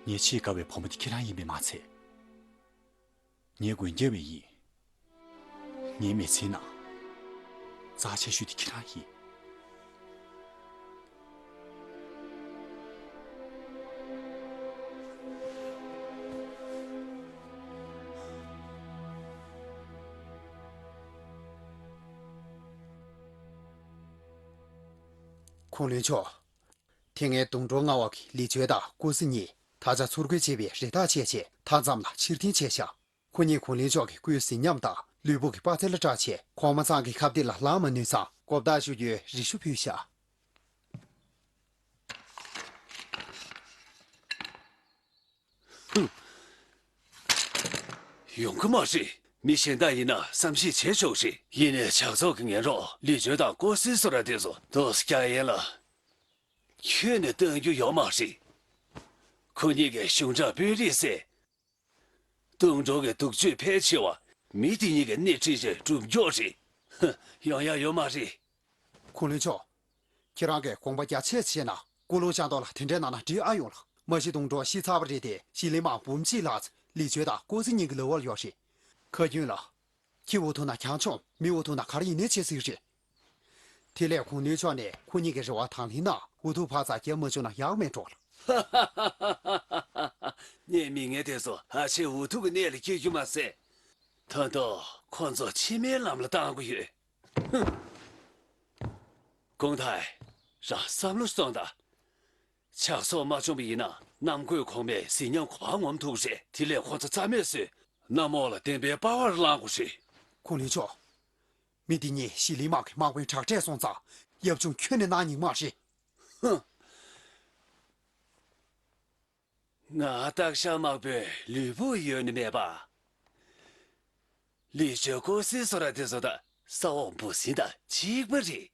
ངའི་ཆེས་དགའ་བའི་བུ་མོ་དེ་ཁྱེད་རང་ཡིན་པས་མ་ཚད། ངའི་མགོན་སྐྱབས་ཡིན། ངའི་མི་ཚེའི་ནང་རྩ་ཆེ་ཤོས་དེ་ཁྱེད་རང་ཡིན། ཁུངས་ལུང་མཆོག་དེ་སྔའི་དུང་སྒྲོལ་མངའ་འོག་གི་ལི་ཅོ་དང་ཀུའུ་སི་གཉིས་ད་ཆ་ཚུར་རྒོལ་བྱས་པའི་རེ་ཐག་བཅད་རྗེས་མཐའ་མཚམས་ལ་ཕྱིར་འཐེན་བྱས་ཤག་ཁོ་གཉིས་གུང་ལེན་མཆོག་གི་སྐུའི་གཟི་ཉམས་དང་ལུས་པོ་གི་པ་ཚལ་ལ་སྐྲག་བྱས་གོང་མ་ཚང་གི་ཁ་གཏད་ལ་ལངས་མ་ནུས་ཙང་མགོ་བཏགས་ཞུ་རྒྱུའི་རེ་ཞུ་ཕུལ་ཤག་ཡོང་གི་མ་རེད། མི་གཞན་དག་ཡིན་ན་བསམ་ཤེས་བྱེད་ཆོག་རེད། ཡིན་ནའི་ཇག་ཚོགས་ཀྱི་ངན་རོགས་ལི་ཅོ་དང་ཀོ་སི་སོ་ར་དེ་ཚོ་ཏོག་ཙམ་སྐྱག་ཡན་ལ། ཁྱོན་ནས་སྟོན་རྒྱུ་ཡོད་མ་རེད། ཁོ་གཉིས་ཀས་གཞུང་དྲང་དཔོན་རིགས་བསད། དུང་སྒྲོལ་གྱི་སྡུག་སྤྱོད་ཕལ་ཆེ་བ་མི་དེ་གཉིས་ཀྱིས་སྣེ་ཁྲིད་བྱས་བསྒྲུབས་རྒྱུ་རེད། ཧ། ཡོང་ཡ་ཡོད་མ་རེད། ཁུངས་ལུང་མཆོག་ཁྱེད་རང་གིས་དགོངས་པ་རྒྱ་ཆེ་བཞེས་ན་ཀུན་སློང་ཅན་དོ་ལ་དེ་འདྲའི་གནང་ན་འགྲིག་ཨ་ཡོང་ལགས། མ་གཞི་སྡོང་གྲོགས་ཤི་ཚར་བ་རེད་དེ། གཞི་ལི་མ་འབུམ་གཅིག་ལྷག་ལི་ཇོ་དང་ཀོ་སི་གཉིས་ཀྱི་ལོ་བར་ཡོད་རེད། ཁ་རྒྱུན་ལ། ཁྱི་འུ་ཐུག་ན་གྱང་མཆོང་། མི་འུ་ཐུག་ན་ག་རེ་ཡིན་ནའི་བྱེད་སྲིད་རེད། དེ་ལས་གུང་ནུས་མཆོག་ནས་ཁོ་གཉིས་ཀྱི་རེ་བ་དང་ལེན་ན་འུ་ཐུག་ཕར་ཚ་རྒྱབ་མ་བཅུག་ན་ཡག་མེད་འགྲོ་ལ། ངའི་མི་ངན་དེ་ཚོ་ཧ་ཆེ་འུ་ཐུག་གི་གནས་ལ་སྐྱེལ་རྒྱུ་མ་ཟད། ད་དུང་ཁོ་ཚོ་ཕྱི་མའི་ལམ་ལ་བཏང་དགོས་ཡོད། ཧུམ། ཀུང་ཐའེ། རང་བསམ་བློ་གཏོང་དང་། ཇག་ཚོགས་མ་བྱུང་བ་ཡིན་ན་གནམ་བསྐོས་གོང་མའི་གཟི་ཉམས་གོ་བ་ངོམ་ཐུབ་རེད། དེ་ལས་ཁོ་ཚོ་རྩ་མེད་བཟོས། གནམ་འོག་ལ་བདེན་པའི་པ་ཝར་བླང་དགོས་རེད། ཁུངས་ལུང་ཆོག་མི་འདི་གཉིས་ཞི་ལི་དམག་གི་དམག་དཔོན་དྲག་གྲས་སོང་ཙང་ཡབ་ཆུང་ཁྱོན་ནས་གནང་སྙིང་མ་རེད། ཧུམ། ང་སྟག་ཤར་དམག་དཔོན་ལུས་པོ་ཡོད་ནི་མེད་པ། ལི་ཇོ་ཀོ་སི་སོ་ར་དེ་ཚོ་དང་ས་འོག་འབུ་སྲིན་དང་གཅིག་པ་རེད།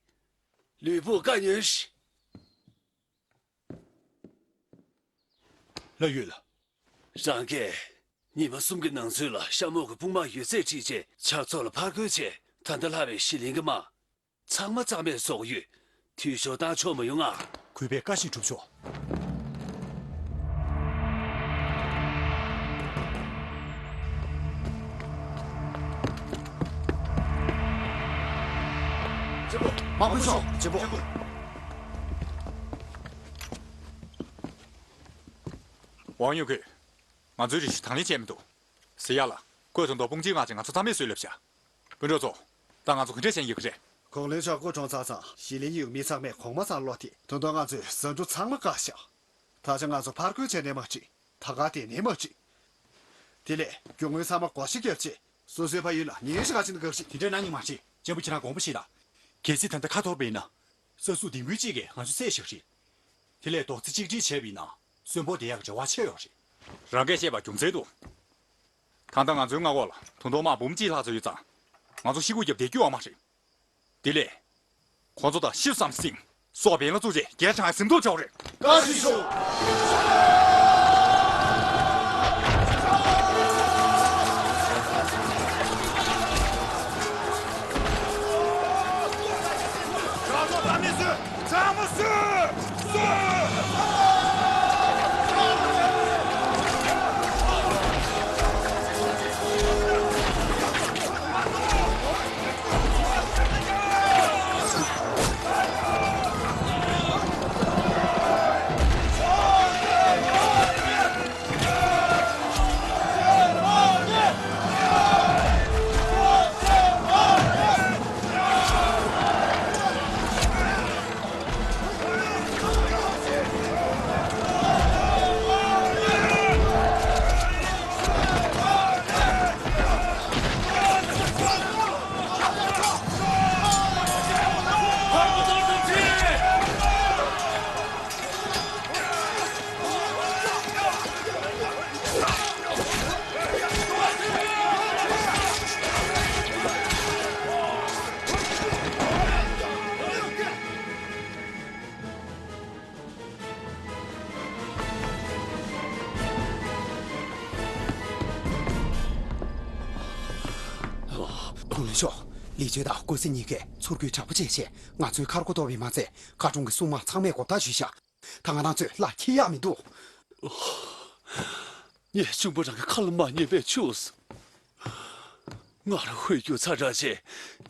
ལུས་པོ་བཀའ་ཉོན་ཞིག་ལྷ་ཡོད་ལ། རང་གིས་ཉི་མ་གསུམ་གྱི་ནང་ཚུད་ལ་ཤ་མོག་གི་དཔུང་དམག་ཡོད་ཚད་ཁྲིད་བྱས་ཇག་ཚོགས་ལ་ཕར་རྒོལ་བྱས། ད་ལྟ་ལྷག་པའི་ཞི་ལིང་གི་དམག་ཚང་མ་རྩ་མེད་བཟོ་གི་ཡོད། འཐུས་ཤོར་བཏང་ཆོག་མ་ཡོང་ང་། གུས་པས་བཀའ་བཞིན་སྒྲུབ་ཆོག་དམག་དཔོན་མཆོག་ལྗིད་པོ། ཝང་ཡུ་གུས། ང་ཚོའི་རེ་ཞུ་དང་ལེན་བྱས་མི་འདུག་ཟེར་ཡ་ལ། ཀོས་དང་དོ་དཔུང་སྐྱེད་མངགས་བྱས་ང་ཚོ་རྩ་མེད་བཟོས་ལབ་བཞག་དཔོན་གྲོགས་ཚོ། ད་ང་ཚོ་ག་འདྲས་བྱས་ཡོད་ཀྱི་རེད། གུང་ལུན་ཕྱོགས་སྐུ་གྲོངས་ཚར་ཙང་ཞི་ལིང་ཡུལ་མི་ཚང་མས་གོང་མ་ཚང་བློ་ཐེག་ད་དུང་ང་ཚོས་ཟ་འབྲུ་ཚང་མ་བཀག་བཞག་ད་ཆ་ང་ཚོ་ཕར་རྒོལ་བྱས་ནས་མ་འགྲིག་ད་ག་དེ་ནས་མ་འགྲིག་དེ་ལས་རྒྱུ་དངོས་ཚང་མ་བགོ་བཤའ་བརྒྱབ་བྱས་སོ་སོའི་ཕ་ཡུལ་ལ་ཉིན་ཞིག་ག་ཕྱིན་ན་དགའ་ཞིག་དེ་འདྲ་གནང་ཉིན་མ་འགྲིག་གཅེན་པོ་ཁྱེད་རང་དགོངས་པ་བཞེས་དང་། གལ་སྲིད་ད་ལྟ་ཁ་འཐོར་བ་ཡིན་ན། ས་སུ་ལྡིང་དགོས་གཅིག་གིས་ང་ཚོ་བསད་ཤག་རེད། དེ་ལས་རྡོག་རྩ་གཅིག་སྒྲིལ་བྱས་པ་ཡིན་ན་གསོན་པོ་བསྡད་ཡག་རེ་བ་ཆེ་ཡོད་རེད། རང་གིས་བཤད་པ་རྒྱུ་མཚན་འདུག་ད་ལྟ་ང་ཚོའི་མངའ་འོག་ལ་དུང་དོང་དམག་འབུམ་གཅིག་ལྷག་ཙམ་ཡོད་ཙང་། ང་ཚོ་ཤི་སྒུག་བརྒྱབ་བསྡད་རྒྱུ་ཡོད་མ་རེད། དེ་ལས། ཁོང་ཚོ་དང་ཤི་བསམ་སྲིད། སྲོག་འབེན་ལ་བཙུགས་རྗེས་རྒྱལ་གྲངས་ཟིན་ཐོར་བྱ་བ་རེད། བཀའ་དྲིན་ཆེ། ཁུངས་ལུན་ཤོག་ལི་ཇོ་དང་ཀོ་སི་གཉིས་ཀས་ཚུར་རྒོལ་དྲག་པོ་བྱས་རྗེས་ང་ཚོའི་མཁར་སྒོ་གཏོར་བས་མ་ཚད་མཁར་གྲོང་གི་སྲུང་དམག་ཚང་མས་མགོ་བཏགས་ཞུས་ཤག་ད་ང་རང་ཚོས་ལ་འཁྱེར་ཡག་མི་འདུག་ངས་གཅུང་པོ་རང་གི་ཁ་ལ་མ་ཉན་པས་ཆུགས། ང་རང་ཧོད་རྒྱུག་ཚར་གྲངས་ཆེ་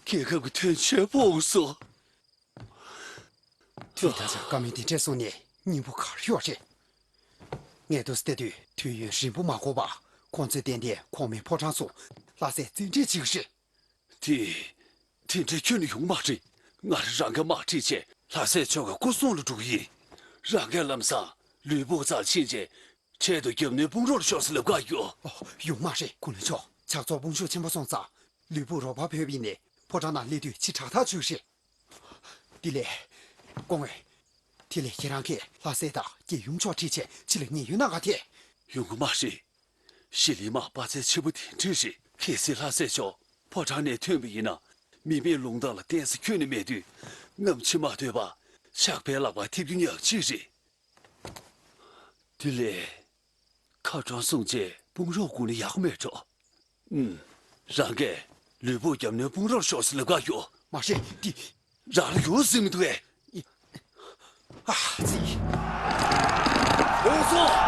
རྒྱལ་ཁབ་ཀྱི་དོན་ཆེན་སྤོང་སོང་། དུས་ད་ཆ་བཀའ་མོལ་འདི་འདྲས་གསུངས་ནས་སྙིང་པོ་ག་རེ་ཡོད་རེད། ངས་འདུག་སེ་བལྟས་དུས་དུས་ཡུན་རིང་པོ་མ་འགོར་བར་ཁོང་ཚོས་ཏན་ཏན་གོང་མའི་ཕོ་བྲང་ཚོ་ལྷ་སའི་རྩེད་འགྲན་བྱེད་ཀྱི་རེད། དེ། དེ་འདྲའི་ཁྱོན་ནས་ཡོང་མ་རེད། ང་རང་གི་དམག་ཁྲིད་བྱས་ལྷ་སའི་ཕྱོགས་ཀྱི་སྐུ་སྲུང་ལ་འགྲོ་གི་ཡིན། རང་གིས་ལམ་སང་ལུས་པོ་རྩར་ཕྱིན་རྗེས་འཕྲལ་དུ་རྒྱབ་ནོར་དཔུང་རོགས་ལ་ཤོག་ཟེར་ལབ་ག་ཡོད། ཨོ། ཡོང་མ་རེད་ཁུངས་ལུན་ཤོག་ཇག་ཚོགས་དཔུང་ཤུགས་ཆེན་པོ་སོང་ཙང་ལུས་པོ་རོགས་པ་ཕེབས་ཡིན་ནས་ཕོ་བྲང་ནང་སླེབས་དུས་ཕྱི་དྲགས་ཐག་ཆོད་རེད། དེ་ལས། སྐུ་ངོ། དེ་ལས་ཁྱེད་རང་གིས་ལྷ་སའི་དང་རྒྱལ་ཡུམ་མཆོག་ཁྲིད་བྱས་ཕྱི་ལ་ཉེན་གཡོལ་གནང་ག་ཐད། ཡོང་གི་མ་རེད། ཞི་ལིང་དམག་དཔའ་རྩལ་ཆེན་པོ་དེ་འདྲས་རེད། གལ་སྲིད་ལྷ་སའི་ཕྱོགས་ཕོ་བྲང་ནས་ཐོན་པ་ཡིན་ན། མི་མེད་ལུང་དག་ལ་བསྟན་ས་ཁྱོན་ནས་མེད་དུས་རྔམ་བྱེད་མ་ཐུབ་པ་ཇག་པའི་ལག་པར་ཐེབས་རྒྱུ་ཉག་གཅིག་རེད། དེ་ལས། མཁར་གྲོང་སྲུང་བྱས་དཔུང་རོགས་དགོས་ན་ཡག་པོ་མེད་འགྲོ། ཨུམ། རང་གིས་ལུས་པོ་རྒྱབ་ནོར་དཔུང་རོགས་ཤོག་ཟེར་ལབ་ག་ཡོད། མ་རེད་འདི། རང་ལ་ཡོང་ཟིན་མི་འདུག་གས། ཨ་ཙི། འོ་སོ།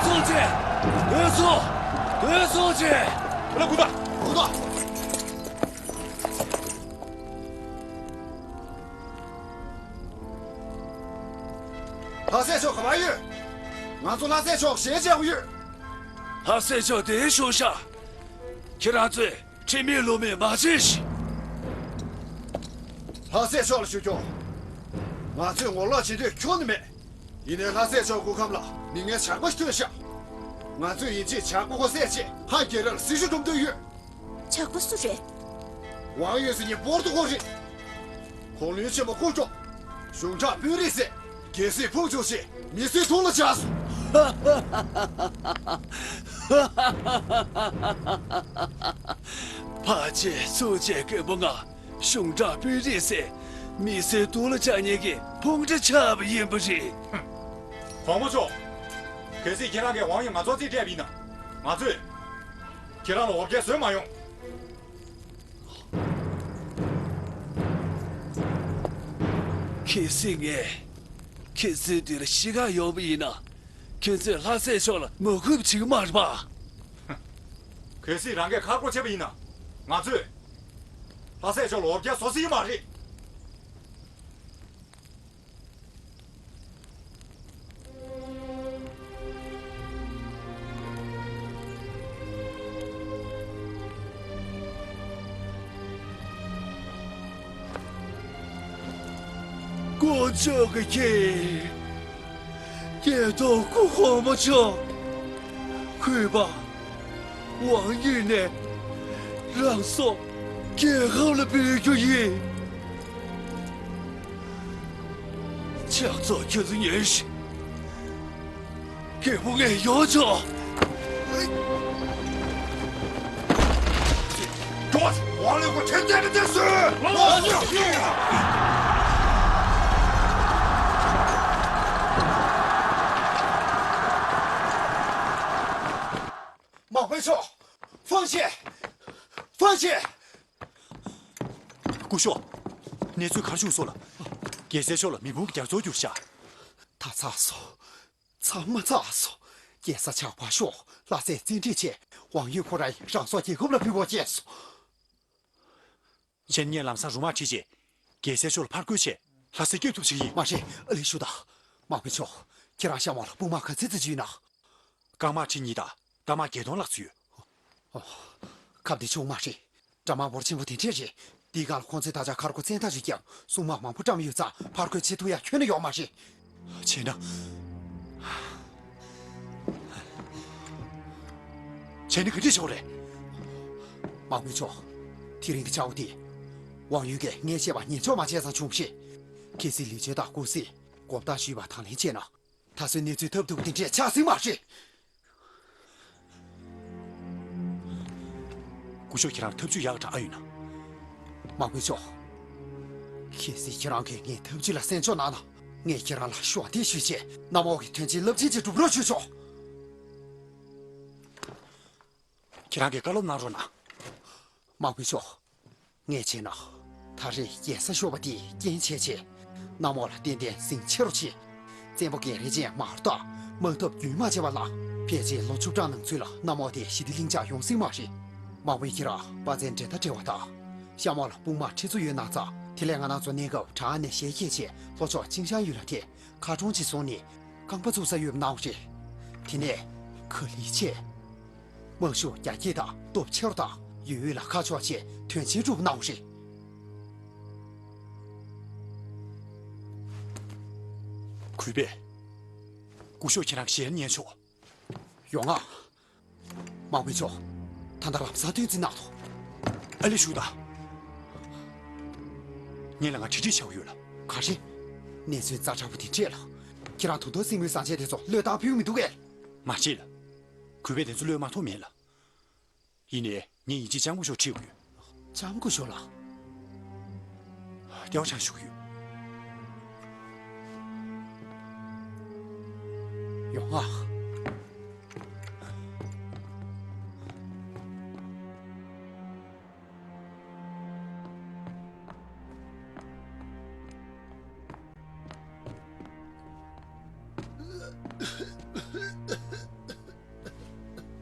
ཚོགས་ཆེ། དོན་ཚོགས། དོན་ཚོགས་ཆེ། ལ་གུ་ད། གུ་ད། ལྷ་སྲས་མཆོག་ག་པར་ཡོད། ང་ཚོ་ལྷ་སྲས་མཆོག་ཞལ་མཇལ་དགོས་ཡོད། ལྷ་སྲས་མཆོག་དེར་བཞུགས་ཤག་ཁྱེད་རང་ཚོས་ཁྲིམས་མེད་ལུགས་མེད་མ་བྱེད་ཞིག་ལྷ་སྲས་མཆོག་ལ་ཞུ་རྒྱུ། ང་ཚོས་ངོ་ལོག་བྱེད་འདོད་ཁྱོན་ནས་མེད། ཡིན་ནའི་ལྷ་སྲས་མཆོག་སྐུ་ཁམས་ལ་མི་ངན་ཇག་པ་ཞིག་ཐོན་ཤག་ང་ཚོས་ཡིན་གཅིག་ཇག་པ་ཁོ་བསད་བྱས་ཧ་རྒྱལ་རབས་ལ་སྲི་ཞུ་སྒྲུབ་འདོད་ཡོད། ཇག་པ་སུ་རེད། ཝང་ཡོད་ཟེར་མཁན་པོར་ཏུ་ཀོ་རེད། གོང་བློན་ཆེན་མོ་ཀུ་ཀྲོ། གཞུང་དྲང་དཔོན་རིགས་ཟེར། རྒྱལ་སྲིད་ཕུང་བྱུང་ཞེས་མི་གསོད་དུག་ལ་བཅགས་སོང་། ཕལ་ཆེར་སུ་བཅས་རྒན་པོ་ང་གཞུང་དྲང་དཔོན་རིགས་ཟེར་མི་གསོད་དུག་ལ་བཅག་མཁན་གྱི་ཕུང་འདྲེ་ཆགས་པ་ཡིན་པ་རེད། གོང་མ་མཆོག་གལ་སྲིད་ཁྱེད་རང་གིས་ཝང་ཡོད་ང་ཚོ་རྩིས་སྤྲད་པ་ཡིན་ན། ང་ཚོས་ཁྱེད་རང་ལ་འོ་བརྒྱལ་བཟོས་མ་ཡོང་། གལ་སྲིད་ངས་ཁྱེད་ཚོའི་མདུན་ལ་ཤི་ག་ཡོང་བ་ཡིན་ན། ཁྱེད་ཚོས་ལྷ་སྲས་མཆོག་ལ་མ་གུས་པ་བྱེད་ཀྱི་མ་རེད་པ། གལ་སྲིད་རང་གིས་ཁ་སྐོར་བྱས་པ་ཡིན་ན། ང་ཚོས་ལྷ་སྲས་མཆོག་ལ་འོ་བརྒྱལ་བཟོ་སྲིད་ཀྱི་མ་རེད། དཀོན་མཆོག་གི་རྒྱལ། རྒྱལ་ཐོག་སྐུ་གོང་མ་མཆོག་གུས་པ། ཝང་ཡུས་ནས་རང་སྲོག་རྒྱལ་ཁབ་ལ་འབུལ་རྒྱུ་ཡིན། ཕྱག་ཚོགས་ཁྱོད་ཚོ་ཉོན་ཞིག་རྒད་པོ་ངས་ཡོང་ཆོག་ཀྱོག་ཝང་ལེ་ཁོ་ཁྲིམས་མཐུན་མི་བྱེད་སོང་། མང་པོའི་ཕྱོགས། ཧྥང་ཞི། ཧྥང་ཞི། སྐུ་ཞབས། གནས་ཚུལ་ག་རེ་བྱུང་སོང་ལགས། རྒྱལ་སྲས་མཆོག་ལ་མེ་དཔུང་རྒྱ་མཚོར་གྱུར་ཤག་ད་ཚར་སོང་། ཚང་མ་ཚར་སོང་། རྒྱལ་ས་ཇག་པ་ཤོར། ལྷ་སྲས་བཙན་ཁྲིད་བྱས། ཝང་ཡུས་ཁོ་རང་རང་སྲོག་རྒྱལ་ཁབ་ལ་ཕུལ་དགོས་བྱས་སོང་། གཞན་ངས་ལམ་སང་རུ་དམག་ཁྲིད་བྱས། རྒྱལ་སྲས་མཆོག་ལ་ཕར་རྒོལ་བྱས། ལྷ་སའི་སྐྱོབ་ཐུབ་བྱེད་ཀྱི་ཡིན། མ་རེད། ཨ་ལེ་ཤུ་དང་། མང་པོའི་ཕྱོགས། ཁྱེད་རང་ཤ་མོ་ལ་དཔུང་དམག་ག་ཚད་ཙམ་ཅིག་ཡོད་ན། རྐང་དམག་ཁྲི་གཉིས་དང་རྟ་དམག་བརྒྱད་སྟོང་ལྷག་ཙམ་ཡོད། ཨོ། ཁ་བདེ་ཆུང་མ་རེད། དགྲ་དམག་འབོར་ཆེན་པོ་དེ་འདྲས་རེད། འདིའི་སྒང་ལ་ཁོང་ཚོས་ད་ཆ་མཁར་སྒོ་བཙན་ཐག་ཆོད་ཀྱང་སྲུང་དམག་མང་པོ་བཀྲམ་ཡོད་ཙང་ཕར་རྒོལ་བྱེད་ཐུབ་ཡ་ཁྱོན་ནས་ཡོད་མ་རེད། བྱས་ན། བྱས་ན་ག་འདྲས་བྱེད་དགོས་རེད། མང་པོའི་ཕྱོགས། དེ་རིང་གི་ཆར་པ་དེ། ཝང་ཡུས་ཀྱིས་ངས་བཤད་པ་ཉན་ཆོག་མ་བྱས་ཙང་བྱུང་བ་རེད། གལ་སྲིད་ལི་ཅོ་དང་ཀུང་སི་གོ་བརྡ་ཞུས་པ་དང་ལེན་བྱས་ན། ད་གཟོད་གནས་ཚུལ་ཐབས་སྡུག་པ་དེ་འདྲས་ཆགས་སྲིད་མ་རེད། སྐུ་ཞབས་ཁྱེད་རང་ཐབས་ཇུས་ཡག་དྲགས་ཡོད་ན། མང་པོའི་ཕྱོགས། གལ་སྲིད་ཁྱེད་རང་གིས་ངའི་ཐབས་ཇུས་ལ་གསན་འཇོག་གནང་ན། ངས་ཁྱེད་རང་ལ་ཞབས་འདེགས་ཞུས་བྱས་གནམ་འོག་གི་དོན་ཆེན་རླབས་ཆེན་ཅིག་སྒྲུབ་རོགས་ཞུས་ཆོག་ཁྱེད་རང་གིས་བཀའ་སློབ་གནང་རོགས་གནང་། མང་པོའི་ཕྱོགས། ངས་བྱས་ན། ད་རེས་རྒྱལ་ས་ཤོར་བ་འདིས་རྐྱེན་བྱས་བྱས། གནམ་འོག་ལ་ཏན་ཏན་ཟིང་ཆེ་རུ་ཕྱིན། བཙན་པོ་རྒན་རས་ཅན་མར་ལྟ། དམག་འཐབ་རྒྱུན་མ་ཆད་པ་ལ། ཕལ་ཆེར་ལོ་བཅུ་གྲངས་ནང་ཚུད་ལ་གནམ་འོག་དེ་ཞི་བདེ་ལྷིང་འཇགས་ཡོང་སྲིད་མ་རེད། མང་པོས་ཁྱེད་རང་དཔའ་རྩལ་འགྲན་ཟླ་བྲལ་བ་དང་། ཤ་མོ་ལ་དཔུང་དམག་ཁྲི་ཚོ་ཡོད་གནང་ཙང་། དེ་ལས་ང་རང་ཚོ་གནས་སྐབས་བྲག་ནས་ཞལ་གྱེས་བྱས་ལྷོ་ཕྱོགས་ཅིང་ཤང་ཡུལ་ལ་ཐད། མཁར་གྲོང་ཅིག་བཟུང་ནས་རྐང་པ་བཙུགས་ས་ཡོད་པ་གནང་བ་རེད། དེ་ནས་ག་ལེར་བྱས། དམག་ཤུགས་རྒྱ་སྐྱེད་དང་སྟོབས་ཆེ་རུ་དང་ཡུལ་དབུས་ལ་ཁ་ཕྱོགས་བྱས་དོན་ཆེན་སྒྲུབ་གནང་བ་རེད། གུས་པས། སྐུ་ཞབས་ཁྱེད་རང་ཞལ་ཉན་ཆོག་ཡོང་ང་། མང་པོའི་ཕྱོགས། ད་ལྟ་ལམ་སང་སྟོན་རྩིས་གནང་དོ། ཨ་ལེ་ཞུ་དང་། ངེད་ལ་ང་དྲི་དྲི་བྱ་བ་ཡོད་ལ། ག་རེ། གནས་ཚུལ་ཛ་དྲག་པོ་དེ་འདྲས་ལ། ཁྱེད་རང་ད་དུང་སྲིང་མོའི་བཟང་ཆས་དེ་ཚོ་བློས་བཏང་ཕོད་མི་འདུག་གས། མ་བྱེད་ལ། གུས་པས་དེ་ཚོ་བློས་མ་ཐོངས་མེད་ལ། ཡིན་ནའི་ངས་ཡིན་གཅིག་ལྕམ་སྐུ་ཞབས་ཁྲིད་དགོས། ལྕམ་སྐུ་ཞབས་ལགས། ལྟེ་བ་ཆང་ཞུ་གི་ཡོད། ཡོང་ང་།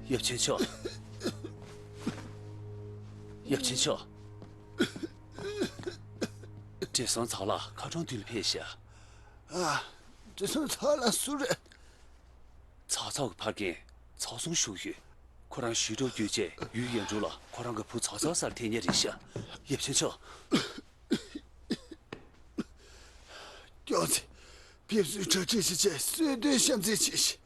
ཡབ་ཆེན་མཆོག་ཡབ་ཆེན་མཆོག་བགྲེས་སོང་ཚའོ་ལགས་ཁ་གྲོང་མདུན་ལ་ཕེབས་ཤག་ཨ། བགྲེས་སོང་ཚའོ་ལགས་སུ་རེད། ཚའོ་ཚའོ་གི་ཕ་རྒན་ཚའོ་སུང་བཞུགས་ཡོད། ཁོ་རང་ཞུས་ཀྲོའུ་བརྒྱུད་བྱས་ཡུས་ཡན་ཀྲོའུ་ལ་ཁོ་རང་གི་བུ་ཚའོ་ཚའོ་སར་འཐེན་མཁན་རེད་ཤག་ཡབ་ཆེན་མཆོག་སྐྱོང་ཚེ། ཕེབས་བསུའི་གྲ་སྒྲིག་ཞིག་བྱས། གསོལ་སྟོན་བཤམས་རྩིས་བྱས་ཤིག་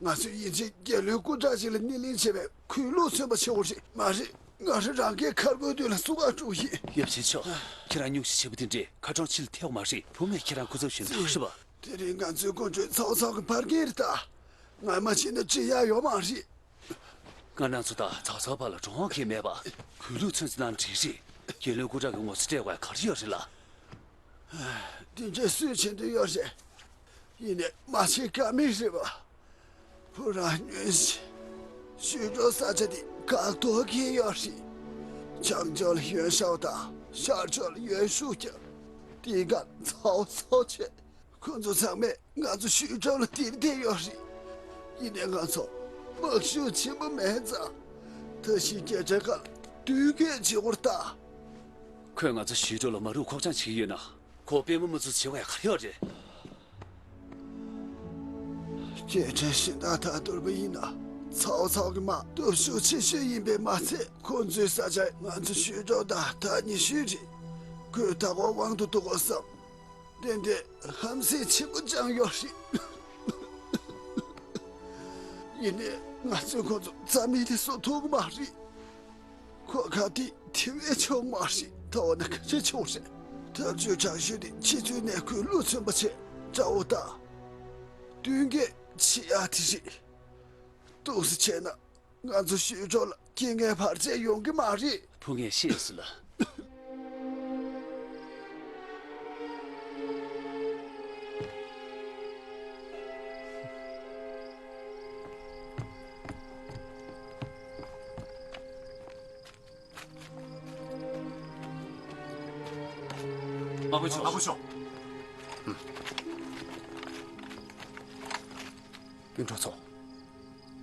ང་ཚོས་ཡིན་ཕྱིན་རྒྱལ་བློན་སྐུ་དྲག་ཅིག་ལ་སྣེ་ལེན་བྱས་པའི་གུས་ལུགས་མཚོན་པ་ཆེ་བོ་རེད། མ་རེད། ང་རང་རང་སྐད་ཁར་པོའི་མདུན་ལ་སུ་ག་འགྲོ་ཡིན། ཡབ་ཆེན་མཆོག་ཁྱེད་རང་སྙུང་གཞི་ཆེ་པོ་དེ་འདྲས་ཁ་གྲོང་ཕྱི་ལ་ཐེབས་མ་རེད། བུ་ངས་ཁྱེད་རང་སྐུ་ཚབ་ཞུས་ན་ཧྲི་བ། དེ་རིང་ང་ཚོའི་སྐུ་མགྲོན་ཚའོ་ཚའོ་གི་ཕ་རྒན་རེད་ད། ང་མ་ཕྱིན་ན་འགྲིག་ཡག་ཡོད་མ་རེད། ང་རང་ཚོ་དང་ཚའོ་ཚའོ་བར་ལ་འགྲོ་འོང་གང་ཡང་མེད་པ། གུས་ལུགས་མཚོན་ཚུལ་ནང་འགྲིག་རེད། རྒྱལ་བློན་སྐུ་དྲག་གི་ངོ་ཚ་སྤྲད་དགོས་ག་རེ་ཡོད་རེད་ལ། དེ་འདྲའི་སུས་བྱེད་འདོད་ཡོད་རེད། ཡིན་ནའི་མ་བྱེད་ཀ་མེད་རེད་པ། བུ་རང་ཉོན་ཞིག་ཞུས་ཀྲོའུ་ས་ཆ་དེ་འགག་ཐོག་གི་ཡོད་རེད། བྱང་ཕྱོགས་ལ་ཡོན་ཤའོ་དང་ཤར་ཕྱོགས་ལ་ཡོན་ཧྲུའུ་ཀྱང་། དེའི་སྒང་ཚའོ་ཚའོ་བྱས། ཁོ་ཚོ་ཚང་མས་ང་ཚོ་ཞུས་ཀྲོའུ་ལ་དེར་བསྡད་ཡོད་རེད། ཡིན་ནའི་ང་ཚོ་དམག་ཤུགས་ཆེན་པོ་མེད་ཙང་། ད་གཞིས་རྒྱལ་ཕྲན་ཁག་ལ་མདུན་སྐྱོད་བྱེད་དགོས་རེད་ད། ཁོས་ང་ཚོ་ཞུས་ཀྲོའུ་ལ་མ་རུག་ཁོག་བཅངས་བྱེད་ཀྱི་ཡོད་ན། ཁོ་དཔོན་མོ་མ་ཚོ་བྱེད་དགོས་ཡག་ག་རེ་ཡོད་རེད། རྒྱལ་ཕྲན་གཞན་དག་དང་བསྡུར་བ་ཡིན་ན། ཚའོ་ཚའོ་གི་དམག་སྟོབས་ཤུགས་ཆེ་ཤོས་ཡིན་པས་མ་ཚད། ཁོ་ཚོའི་ས་ཆར་ང་ཚོ་ཞུས་ཀྲོའུ་དང་ཐག་ཉེ་ཤོས་རེད། ཁོས་ད་གོ་དབང་དུ་འདུ་དགོས་བསམ། ཏན་ཏན་ཧམ་སེམས་ཆེན་པོ་བཅངས་ཡོད་རེད། ཡིན་ནའི་ང་ཚོས་ཁོ་ཚོ་རྩ་མེད་དེ་བཟོ་ཐུབ་ཀྱི་མ་རེད། ཁོ་ག་དེ་དེ་བས་ཆོག་མ་རེད། ད་འོ་ན་ག་རེ་ཆོག་རེད། ཐབས་ཇུས་དྲག་ཤོས་དེ་ཕྱི་ཚུལ་ནས་གུས་ལུགས་མཚོན་པ་བྱས། དགྲ་བོ་དང་མདུན་སྐྱོད་བྱེད་ཡག་དེ་རེད། འདུག་སེ་བྱས་ན་ང་ཚོ་ཞུས་ཀྲོའུ་ལ་རྐྱེན་ངན་བར་ཆད་ཡོང་གི་མ་རེད། བུ་ངས་ཤེས་སོང་ལགས། ཨ་ཁུ་ཆོ། ཨ་ཁུ་ཆོ། སྤུན་གྲོགས་ཚོ།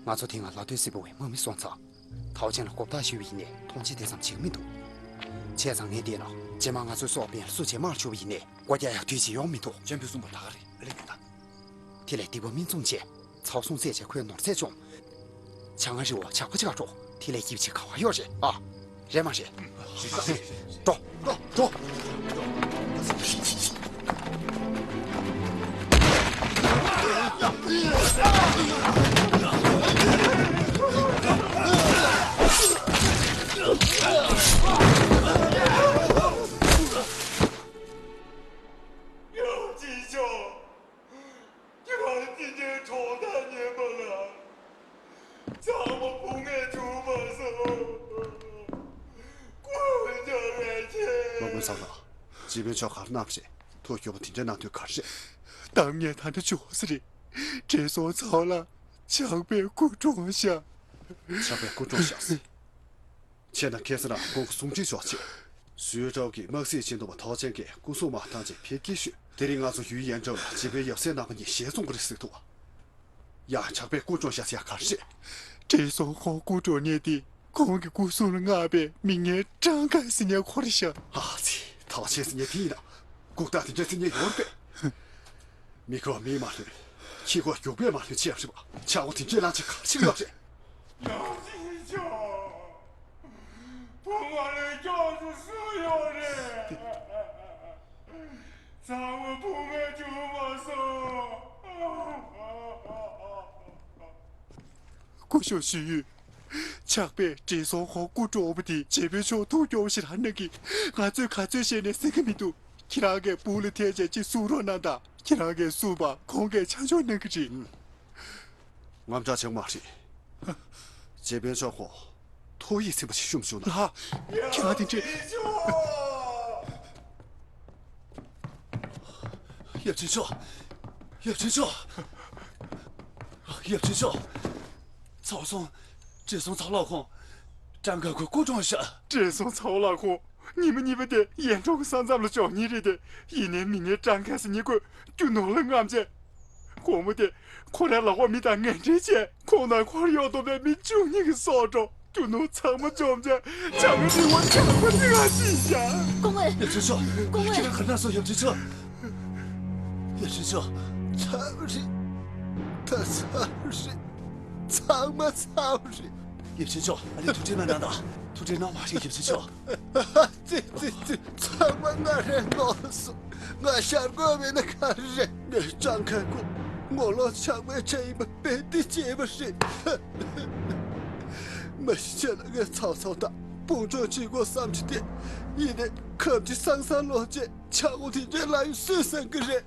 ང་ཚོ་དེ་སྔ་ལ་སྟོད་སིལ་བུ་བའི་དམག་མི་སོང་ཙང་། ཐའོ་ཅན་ལ་གོ་བརྡ་ཞུས་པ་ཡིན་ནའི་མཐོང་ཆེན་དེ་ཙམ་བྱེད་ཀྱི་མི་འདུག་བྱས་ཙང་ངས་བལྟས་ན་རྗེས་མ་ང་ཚོའི་སྲོག་དཔོན་ལ་སུ་བྱེད་དམག་ཞུ་བ་ཡིན་ནའི་སྒོ་རྒྱག་ཡག་དུས་ཅིག་ཡོང་མི་འདུག་ཅོན་པོས་གསུངས་པ་ད་ག་རེད། ལེགས་འདུག་ད། དེ་ལས་སྡིག་པ་མིག་བཙུམ་བྱས། ཚའོ་སུང་བསད་བྱས་ཁོའི་ནོར་རྫས་བཅོམ། བྱ་ང་རི་བོ་ཇག་པ་ཅིག་ག་འགྲོ། དེ་ལས་སྐྱིད་པོ་ཅིག་ག་བ་ཡོད་རེད་ཨ། རེད་མ་རེད། འགྲོ། འགྲོ། འགྲོ། ཡང་ཅི་ཆོག་ཁྱེད་རང་ཅི་འདྲའི་གྲོགས་དང་ཉེ་པ་ལ། ཚང་མ་བུ་ངས་བྱུང་མ་སོང་། ཀུན་ཀྱང་རེ་ཆེ། མ་དགོས་ཚང་ལ། སྤྱི་དཔོན་མཆོག་གར་གནང་བ་རེད། ཐུགས་སྐྱོ་པོ་དེ་འདྲ་གནང་དུས་ག་རེ་རེད། གཏམ་ངན་ད་འདྲ་བྱུང་ས་རེད། བགྲེས་སོང་ཚའོ་ལགས་ཇག་པས་རྐུ་གྲོངས་ཤག་ཇག་པས་རྐུ་གྲོངས་ཤག་ཟེར། ཁྱེད་རྣམས་ཁ་སང་རང་ཁོང་གི་གསུང་འཕྲིན་ཞུ་བ་བྱེད། ཞུས་ཀྲོའུ་གིས་དམག་སྲིད་ཆེན་མོ་པ་ཐའོ་ཅན་གྱིས་སྐུ་སྲུང་དམག་བཏང་རྗེས་ཕེབས་སྐྱེལ་ཞུས། དེ་རིང་ང་ཚོ་ཡུས་ཡན་ཀྲོའུ་ལ་སྤྱི་པའི་ཡབ་སྲས་རྣམ་པ་གཉིས་ཞལ་འཛོམས་ཀྱི་རེད་ཟེར་འདུག་ཡ། ཇག་པས་རྐུ་གྲོངས་ཤག་ཟེར་ཡ་ག་རེ་རེད། བགྲེས་སོང་ཁོང་རྐུ་གྲོངས་མཁན་དེ་ཁོང་གི་སྐུ་སྲུང་ལ་མངགས་པའི་མི་ངན་ཀྲང་ཁ་ཟེར་མཁན་ཁོ་རེད་ཤག་ཨ་ཙི། ཐའོ་ཅན་ཟེར་མཁན་དེ་ཡིན་ན་ལྐུགས་རྟགས་དེ་འདྲ་ཟེར་མཁན་ཡོད་རེད་པས། མི་ཁོ་མིས་མ་ལྷོད། ཁྱི་ཁོ་རྒྱུག་པས་མ་ལྷོད་ཅེས་རེད་པ། ཆག་སྒོ་དེ་འདྲའི་ལངས་ཆ་ག་རེ་ཞིག་ཡོད་རེད། ཡང་ཅི་ཆོག་བུ་ང་ལས་མགྱོགས་སུ་སུ་ཡོད་རེད། ཚང་མ་བུ་ངས་བྱུང་མ་སོང་། སྐུ་ཞབས་ཞུས་ཡུས། ཇག་པས་བགྲེས་སོང་ཁོང་རྐུ་འགྲོ་བ་དེ་སྤྱི་དཔོན་མཆོག་ཐུགས་སྐྱོ་བོ་ཞེ་དྲག་གནང་གིས། ང་ཚོས་ག་ཚོད་བཤད་ནས་ཟིན་གི་མི་འདུག་ཁྱེད་རང་གིས་སྦུག་ལ་ཐལ་བྱས་ཅིག་གསུང་རོགས་གནང་དང་། ཁྱེད་རང་གིས་གསུངས་པ་ཁོང་གིས་ཆ་འཇོག་གནང་གི་རེད། དངངས་སྐྲག་བྱེད་དགོས་མ་རེད། སྤྱི་དཔོན་མཆོག་ཁོང་ཐོ་ཡིག་ཚན་པ་ཞིག་ཤོམ་བྱུང་ན། ལགས། ཁྱེད་རང་དེ་འདྲས། ཡབ་ཆེན་མཆོག་ཡབ་ཆེན་མཆོག་ཡབ་ཆེན་མཆོག་ཚའོ་སུང་། བགྲེས་སོང་ཚའོ་ལགས་ཁོང་། ཀྲང་ཁ་ཁོ་རྐུ་གྲོངས་ཤག་བགྲེས་སོང་ཚའོ་ལགས་ཁོང་། ཉི་མ་གཉིས་པ་དེ་ཡན་ཀྲོའུ་གི་ས་མཚམས་ལ་འབྱོར་ཉེན་རེད་དེ། ཡིན་ནའི་མི་ངན་ཀྲང་ཁ་ཟེར་མཁན་ཁོས་རྒྱུ་ནོར་ལ་རྔམ་བྱས། དགོང་མོ་དེ་ཁོ་རའི་ལག་པ་མི་དང་ངན་འབྲེལ་བྱས། ཁོང་དང་ཁོར་ཡོད་དོ་བའི་མི་བཅུ་གཉིས་ཀྱི་སྲོག་འཕྲོག་རྒྱུ་ནོར་ཚང་མ་འཇོམས་བྱས། ཆང་གི་རིགས་བ་ཆག་པ་ཅི་ག་ཅི་བྱ། སྐུ་ངོ། ཡབ་ཆེན་མཆོག་སྐུ་ངོ། ཁྱེད་རང་ག་ན་སོང་ཡབ་ཆེན་མཆོག་ཡབ་ཆེན་མཆོག་ཚར་བ་རེད། ད་ཚར་བ་རེད། ཚང་མ་ཚར་བ་རེད། ཡབ་ཆེན་མཆོག་ཨ་ནི་ཐུགས་ཁྲལ་མ་གནང་དང་། ཐུགས་ཁྲལ་གནང་མ་ཤེས་ཡབ་ཆེན་མཆོག་ཙི་ཙི་ཙི། ཚང་མ་ང་རའི་ནོར་སོང་། ང་ཤར་དགོས་མེད་ན་ག་རེ་རེད། ངས་སྤྲང་ཁ་གོ་ངོ་ལོག་ཆགས་པའི་ཆ་ཡིན་པ་དཔེ་འདི་བྱས་པ་རེད། མ་གཞི་ཆེ་ལ་ངས་ཚང་ཚང་དང་དཔུང་འཇོག་བྱེད་དགོས་བསམ་གྱི་བསྡད། ཡིན་ནའི་ཁབ་ཀྱི་སང་སང་ལོག་བྱས་ཆག་སྒོ་དེ་འདྲའི་ལ་ཡོད་སུས་བསམ་གི་རེད།